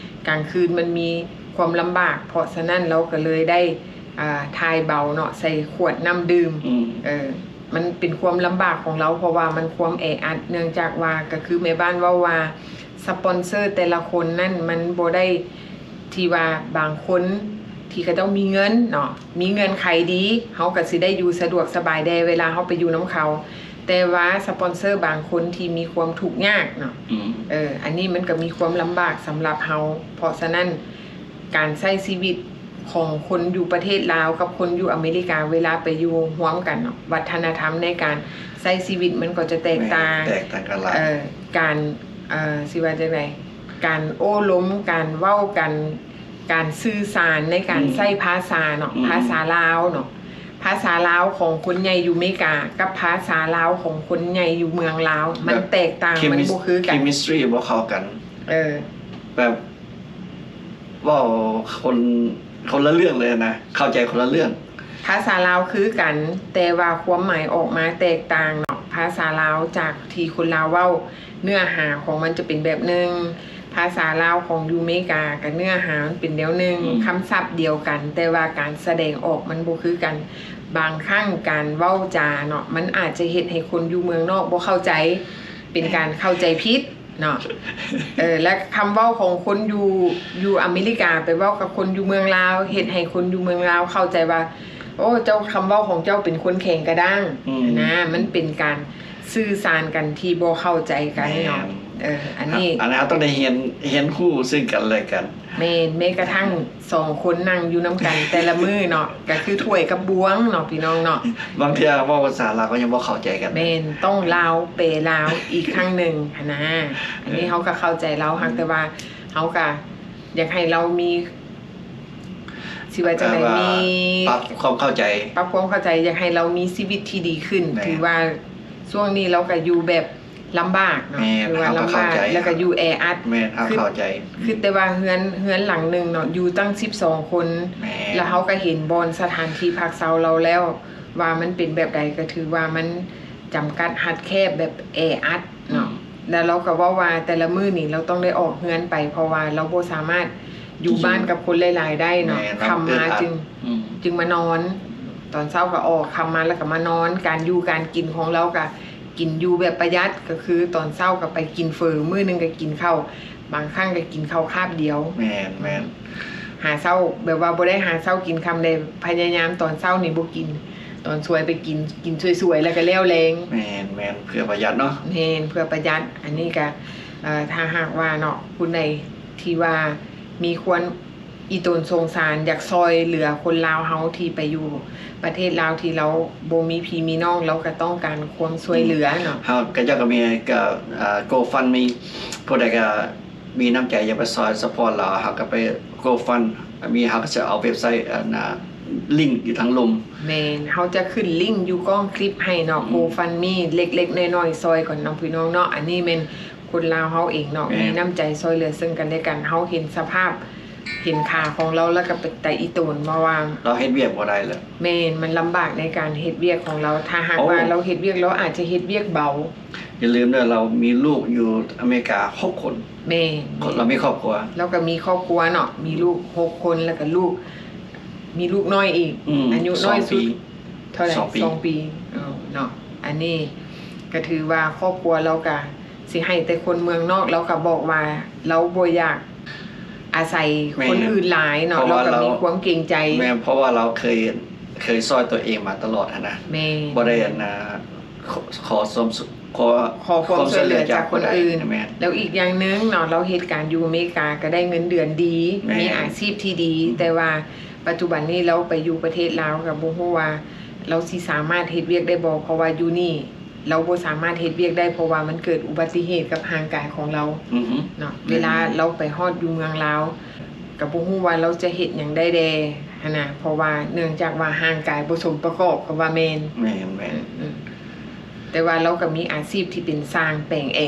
ກາງຄືນມັນມີຄວາມລຳບາກ ເພາະສະນັ້ນລາວກໍເລີຍໄດ້ ອ່າ ຖ່າຍເບົາເນາະ ໃສ່ຂວດນ້ຳດື່ມ. ອືມ ເອີ ມັນເປັນຄວາມລຳບາກຂອງລາວ ເພາະວ່າມັນຄວາມແອອັດ ເນື່ອງຈາກວ່າ ກໍຄືແມ່ບ້ານເວົ້າວ່າ ສະປອນເຊີແຕ່ລະຄົນນັ້ນມັນບໍ່ໄດ້ ທີ່ວ່າບາງຄົນທີ່ເຂົາເຈົ້າມີເງິນເນາະ ມີເງື່ອນໄຂດີ ເຮົາກໍຊິໄດ້ຢູ່ສະດວກສະບາຍແດ່ເວລາເຮົາໄປຢູ່ນຳເຂົາ ແຕ່ວ່າສະປອນເຊີບາງຄົນທີ່ມີຄວາມທຸກຍາກເນາະ ອືມ ເອີ ອັນນີ້ມັນກໍມີຄວາມລຳບາກສຳລັບເຮົາ. ເພາະສະນັ້ນ ການໃຊ້ຊີວິດຂອງຄົນຢູ່ປະເທດລາວກັບຄົນຢູ່ອາເມລິກາ ເວລາໄປຢູ່ຮ່ວມກັນເນາະ ວັດທະນະທຳໃນການໃຊ້ຊີວິດມັນກໍຈະແຕກຕ່າງ ແມ່ນ ແຕກຕ່າງກັນຫຼາຍ ເອີ ການ ເອີ ຊິວ່າຈັ່ງໃດ ການໂອ້ລົມ ການເວົ້າກັນ ການສື່ສານໃນການ ອືມ ໃຊ້ພາສາເນາະ ອືມ ພາສາລາວເນາະ ພາສາລາວຂອງຄົນໃຫຍ່ຢູ່ເມກາ ກັບພາສາລາວຂອງຄົນໃຫຍ່ຢູ່ເມືອງລາວ ມັນແຕກຕ່າງ ແບບ chemistry ມັນບໍ່ຄືກັນ chemistry ບໍ່ເຂົ້າກັນ ເອີ ແບບ ເວົ້າຄົນ ຄົນລະເລື່ອງເລີຍນະ ເຂົ້າໃຈຄົນລະເລື່ອງ. ພາສາລາວຄືກັນ ແຕ່ວ່າຄວາມໝາຍອອກມາແຕກຕ່າງເນາະ ພາສາລາວຈາກທີ່ຄົນລາວເວົ້າ ເນື້ອຫາຂອງມັນຈະເປັນແບບໜຶ່ງ ພາສາລາວຂອງຢູ່ເມກາກໍເນື້ອຫາມັນເປັນແນວໜຶ່ງ ອືມ ຄຳສັບດຽວກັນ ແຕ່ວ່າການສະແດງອອກມັນບໍ່ຄືກັນ. ບາງຄັ້ງການເວົ້າຈາເນາະ ມັນອາດຈະເຮັດໃຫ້ຄົນຢູ່ເມືອງນອກບໍ່ເຂົ້າໃຈ ເປັນການເຂົ້າໃຈຜິດ ເນາະ ເອີ ແລະ ຄຳເວົ້າຂອງຄົນຢູ່ ຢູ່ອາເມລິກາໄປເວົ້າກັບຄົນຢູ່ເມືອງລາວ ເຮັດໃຫ້ຄົນຢູ່ເມືອງລາວເຂົ້າໃຈວ່າ ໂອ້ ເຈົ້າ ຄຳເວົ້າຂອງເຈົ້າເປັນຄົນແຂງກະດ້າງ ອືມ ນະ ມັນເປັນການສື່ສານກັນທີ່ບໍ່ເຂົ້າໃຈກັນເນາະ ແມ່ນ ເອີ ອັນນີ້ ອັນນັ້ນເຮົາຕ້ອງໄດ້ຮຽນ ຮຽນຮູ້ຊຶ່ງກັນແລະກັນ ແມ່ນ ແມ້ກະທັ່ງ ສອງຄົນນັ່ງຢູ່ນຳກັນແຕ່ລະມື້ເນາະ ກະຄືຖ້ວຍກັບບ່ວງເນາະ ພີ່ນ້ອງເນາະ ບາງເທື່ອເວົ້າພາສາລາວກໍຍັງບໍ່ເຂົ້າໃຈກັນ ແມ່ນ ຕ້ອງລາວແປລາວອີກຄັ້ງໜຶ່ງຫັ້ນນາ ອັນນີ້ເຮົາກໍເຂົ້າໃຈລາວ ຫາກແຕ່ວ່າເຮົາກໍຢາກໃຫ້ລາວມີ ຊິວ່າຈັ່ງໃດ ແບບວ່າ ມີ ປັບຄວາມເຂົ້າໃຈ ປັບຄວາມເຂົ້າໃຈ ຢາກໃຫ້ລາວມີຊີວິດທີ່ດີຂຶ້ນ. ແມ່ນ ຖືວ່າຊ່ວງນີ້ລາວກໍຢູ່ແບບລຳບາກເນາະ ແມ່ນ ຖືວ່າລຳບາກ ເຮົາກໍເຂົ້າໃຈ ແລ້ວກໍຢູ່ແອອັດ. ແມ່ນ ເຮົາເຂົ້າໃຈ ຄິດແຕ່ວ່າເຮືອນ ເຮືອນຫຼັງໜຶ່ງເນາະ ຢູ່ຕັ້ງສິບສອງຄົນ. ແມ່ນ ແລ້ວເຮົາກໍເຫັນບ່ອນສະຖານທີ່ພັກເຊົາລາວແລ້ວ ວ່າມັນເປັນແບບໃດ ກໍຖືວ່າມັນຈຳກັດຮັດແຄບ ແບບແອອັດເນາະ. ອືມ ແລ້ວລາວກໍເວົ້າວ່າແຕ່ລະມື້ນີ້ລາວຕ້ອງໄດ້ອອກເຮືອນໄປ ເພາະວ່າລາວບໍ່ສາມາດຢູ່ ຢູ່ ບ້ານກັບຄົນຫຼາຍໆໄດ້ເນາະ. ແມ່ນ ຄ່ຳມາ ລາວອຶດອັດ ຈຶ່ງ ອືມ ຈຶ່ງມານອນ. ຕອນເຊົ້າກໍອອກ ຄ່ຳມາແລ້ວກໍມານອນ. ການຢູ່ການກິນຂອງລາວກໍກິນຢູ່ແບບປະຢັດ ກໍຄືຕອນເຊົ້າກໍໄປກິນເຝີ ມື້ໜຶ່ງກໍກິນເຂົ້າ ບາງຄັ້ງກໍກິນເຂົ້າຄາບດຽວ. ແມ່ນ ແມ່ນ ຫາເຊົ້າ ແບບວ່າບໍ່ໄດ້ຫາເຊົ້າກິນຄ່ຳເດ້ ພະຍາຍາມຕອນເຊົ້ານີ້ບໍ່ກິນ ຕອນສວຍໄປກິນ ກິນສວຍໆ ແລ້ວກໍແລ້ວແລງ. ແມ່ນ ແມ່ນ ເພື່ອປະຢັດເນາະ. ແມ່ນ ເພື່ອປະຢັດ. ອັນນີ້ກໍ ເອີ ຖ້າຫາກວ່າເນາະ ຜູ້ໃດທີ່ວ່າມີຄວາມອີ່ຕົນສົງສານ ຢາກຊ່ອຍເຫຼືອຄົນລາວເຮົາທີ່ໄປຢູ່ປະເທດລາວ ທີ່ລາວບໍ່ມີພີ່ມີນ້ອງ ລາວກໍຕ້ອງການຄວາມຊ່ວຍເຫຼືອເນາະ. ອືມ ເຮົາ ຂະເຈົ້າກໍມີ ກໍ ອ່າ GoFundMe ຜູ້ໃດກໍ ມີນ້ຳໃຈຢາກໄປຊ່ອຍ support ລາວ ເຮົາກໍໄປ GoFundMe ເຮົາກໍຈະເອົາເວັບໄຊ ອັນນ່າ ລິ້ງຢູ່ທາງລຸ່ມ. ແມ່ນ ເຮົາຈະຂຶ້ນລິ້ງຢູ່ກ້ອງຄລິບໃຫ້ເນາະ. ອືມ GoFundMe ເລັກໆນ້ອຍໆ ຊ່ອຍກັນເນາະພີ່ນ້ອງເນາະ. ອັນນີ້ແມ່ນຄົນລາວເຮົາເອງເນາະ ແມ່ນ ມີນ້ຳໃຈຊ່ອຍເຫຼືອເຊິ່ງກັນແລະກັນ. ເຮົາເຫັນສະພາບ ເຫັນຄ່າຂອງລາວ ແລ້ວກໍເປັນຕາອີ່ຕົນມາວ່າ ລາວເຮັດວຽກບໍ່ໄດ້ແລ້ວ. ແມ່ນ ມັນລຳບາກໃນການເຮັດວຽກຂອງລາວ. ຖ້າຫາກ ໂອ້ ວ່າລາວເຮັດວຽກ ລາວອາດຈະເຮັດວຽກເບົາ. ຢ່າລືມເດີ ລາວມີລູກຢູ່ອາເມລິກາຫົກຄົນ. ແມ່ນ ຄົນລາວມີຄອບຄົວ ລາວກໍມີຄອບຄົວເນາະ ມີລູກຫົກຄົນ ແລ້ວກໍລູກ ມີລູກນ້ອຍອີກ. ອືມ ອາຍຸນ້ອຍສຸດ ສອງປີ ເທົ່າໃດ? ສອງປີ ສອງປີ. ເອີ ເນາະ ອັນນີ້ກໍຖືວ່າຄອບຄົວລາວກໍຊິໃຫ້ແຕ່ຄົນເມືອງນອກ. ລາວກໍບອກວ່າລາວບໍ່ຢາກອາໄສ ແມ່ນ ຄົນອື່ນຫຼາຍເນາະ ເພາະວ່າ ລາວກໍມີຄວາມເກງໃຈ. ແມ່ນ ເພາະວ່າລາວເຄີຍ ເຄີຍຊ່ອຍຕົວເອງມາຕະຫຼອດຫັ້ນນະ. ແມ່ນ ບໍ່ໄດ້ ອັນນ່າ ຂໍ ຂໍສວມ ຂໍ ຂໍຄວາມຊ່ວຍເຫຼືອຈາກຄົນອື່ນ. ແມ່ນ ແລ້ວອີກຢ່າງໜຶ່ງເນາະ ລາວເຮັດການຢູ່ອາເມລິກາກໍໄດ້ເງິນເດືອນດີ ແມ່ນ ມີອາຊີບທີ່ດີ. ອືມ ແຕ່ວ່າປັດຈຸບັນນີ້ລາວໄປຢູ່ປະເທດລາວ ກໍບໍ່ຮູ້ວ່າລາວຊິສາມາດເຮັດວຽກໄດ້ບໍ່ ເພາະວ່າຢູ່ນີ້ລາວບໍ່ສາມາດເຮັດວຽກໄດ້ ເພາະວ່າມັນເກີດອຸບັດຕິເຫດກັບຮ່າງກາຍຂອງລາວ. ອືຮຶ ເນາະ ແມ່ນ ເວລາລາວໄປຮອດຢູ່ເມືອງລາວ ກໍບໍ່ຮູ້ວ່າລາວຈະເຮັດຫຍັງໄດ້ແດ່ຫັ້ນນະ ເພາະວ່າເນື່ອງຈາກວ່າຮ່າງກາຍບໍ່ສົມປະກອບ ກໍວ່າແມ່ນ. ແມ່ນ ແມ່ນ ອືມ ແຕ່ວ່າລາວກໍມີອາຊີບທີ່ເປັນຊ່າງແປງແອ.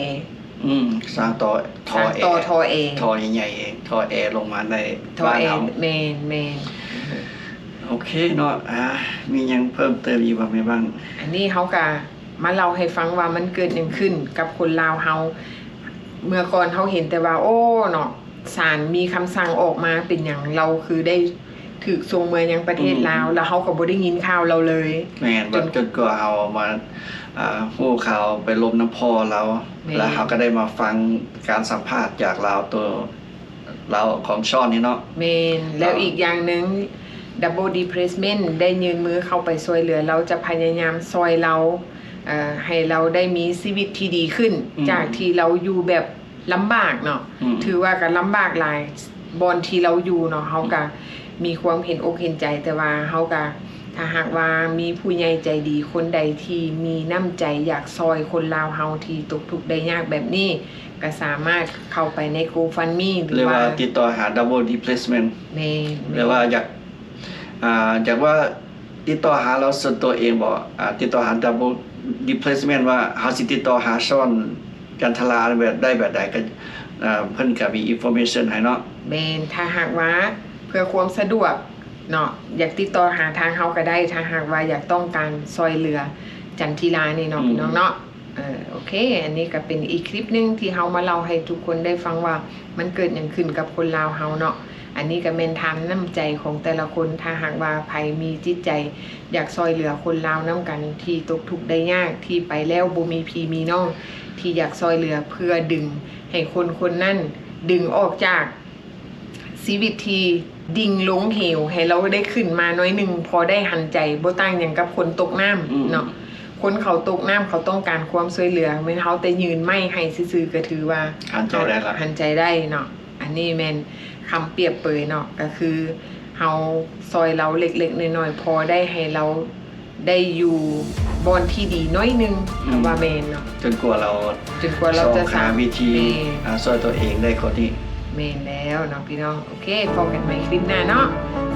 ອືມ ສ້າງຕໍ່ ທໍ່ແອ ຕໍ່ທໍ່ແອ ທໍ່ໃຫຍ່ໆ ທໍ່ແອລົງມາໃນ ທໍ່ແອ ບ້ານເຮົາ. ແມ່ນໆ ໂອເຄເນາະ. ອ່າ ມີຫຍັງເພີ່ມເຕີມອີກບໍ່ແມ່ບ້າງ? ອັນນີ້ເຮົາກະມາເລົ່າໃຫ້ຟັງວ່າມັນເກີດຫຍັງຂຶ້ນກັບຄົນລາວເຮົາ. ເມື່ອກ່ອນເຮົາເຫັນແຕ່ວ່າ ໂອ້ ເນາະ ສານມີຄຳສັ່ງອອກມາ ເປັນຫຍັງລາວຄືໄດ້ຖືກສົ່ງເມືອຍັງປະເທດລາວ ອືມ ແລ້ວເຮົາກໍບໍ່ໄດ້ຍິນຂ່າວລາວເລີຍ. ແມ່ນ ຈົນ ຈົນກວ່າເຮົາມາ ອ່າ ຮູ້ຂ່າວໄປລົມນຳພໍ່ລາວ ແມ່ນ ແລ້ວເຮົາກໍໄດ້ມາຟັງການສຳພາດຈາກລາວ ໂຕລາວຂອງຊອນນີ້ເນາະ. ແມ່ນ ແລ້ວອີກຢ່າງໜຶ່ງ Double Depression ໄດ້ຍື່ນມືເຂົ້າໄປຊ່ວຍເຫຼືອ ລາວຈະພະຍາຍາມຊ່ວຍລາວ ເອີ ໃຫ້ລາວໄດ້ມີຊີວິດທີ່ດີຂຶ້ນ ອືມ ຈາກທີ່ລາວຢູ່ແບບ ລຳບາກເນາະ ອືມ ຖືວ່າກໍລຳບາກຫຼາຍ ບ່ອນທີ່ລາວຢູ່ເນາະ ເຮົາກໍ ອືມ ມີຄວາມເຫັນອົກເຫັນໃຈ ແຕ່ວ່າເຮົາກໍ ຖ້າຫາກວ່າມີຜູ້ໃຫຍ່ໃຈດີຄົນໃດທີ່ມີນ້ຳໃຈຢາກຊ່ອຍຄົນລາວເຮົາທີ່ຕົກທຸກໄດ້ຍາກແບບນີ້ ກໍສາມາດເຂົ້າໄປໃນ GoFundMe ຫຼື ຫຼືວ່າ ວ່າຕິດຕໍ່ຫາ Double Depression ແມ່ນ ຫຼືວ່າຢາກ ອ່າ ຢາກວ່າ ຕິດຕໍ່ຫາລາວສ່ວນຕົວເອງບໍ່? ອ່າ ຕິດຕໍ່ຫາ Double Depression ວ່າເຮົາຊິຕິດຕໍ່ຫາຊອນຈັນທະລາແບບໃດແບບໃດ ກໍ ອ່າ ເພິ່ນກໍມີ information ໃຫ້ເນາະ. ແມ່ນ ຖ້າຫາກວ່າເພື່ອຄວາມສະດວກເນາະ ຢາກຕິດຕໍ່ຫາທາງເຮົາກໍໄດ້ ຖ້າຫາກວ່າຢາກຕ້ອງການຊ່ອຍເຫຼືອຈັນທິລານີ້ເນາະ ອືມ ພີ່ນ້ອງເນາະ. ເອີ ໂອເຄ ອັນນີ້ກໍເປັນອີກຄລິບໜຶ່ງທີ່ເຮົາມາເລົ່າໃຫ້ທຸກຄົນໄດ້ຟັງວ່າ ມັນເກີດຫຍັງຂຶ້ນກັບຄົນລາວເຮົາເນາະ. ອັນນີ້ກໍແມ່ນທານນ້ຳໃຈຂອງແຕ່ລະຄົນ ຖ້າຫາກວ່າໃຜມີຈິດໃຈຢາກຊ່ອຍເຫຼືອຄົນລາວນຳກັນທີ່ຕົກທຸກໄດ້ຍາກ ທີ່ໄປແລ້ວບໍ່ມີພີ່ມີນ້ອງ ທີ່ຢາກຊ່ອຍເຫຼືອເພື່ອດຶງໃຫ້ຄົນຄົນນັ້ນດຶງອອກຈາກ ຊີວິດທີ່ດິ່ງລົງເຫວ ໃຫ້ລາວໄດ້ຂຶ້ນມາໜ້ອຍໜຶ່ງ ພໍໄດ້ຫັນໃຈ ບໍ່ຕ່າງຫຍັງກັບຄົນຕົກນ້ຳ ອືມ ເນາະ. ຄົນເຂົາຕົກນ້ຳ ເຂົາຕ້ອງການຄວາມຊ່ວຍເຫຼືອ ແມ່ນເຮົາແຕ່ຍື່ນໄມ້ໃຫ້ຊື່ໆ ກໍຖືວ່າຫັນໃຈໄດ້ລະ ເຮົາຫັນໃຈໄດ້ເນາະ. ອັນນີ້ແມ່ນຄຳປຽບເປີຍເນາະ ກໍຄືເຮົາຊ່ອຍລາວເລັກໆນ້ອຍໆ ພໍໄດ້ໃຫ້ລາວ ໄດ້ຢູ່ບ່ອນທີ່ດີໜ້ອຍໜຶ່ງ ອືມ ກໍວ່າແມ່ນເນາະ ຈົນກວ່າລາວ ຈົນກວ່າລາວຈະຫາວິທີ ແມ່ນ ອາ ຊ່ວຍຕົວເອງໄດ້ກ່ອນນີ້. ແມ່ນແລ້ວເນາະພີ່ນ້ອງ. ໂອເຄ ພໍ້ກັນໃໝ່ຄລິບໜ້າເນາະ.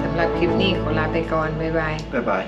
ສຳ ສຳລັບຄລິບນີ້ຂໍລາໄປກ່ອນ ບາຍບາຍ. ບາຍບາຍ.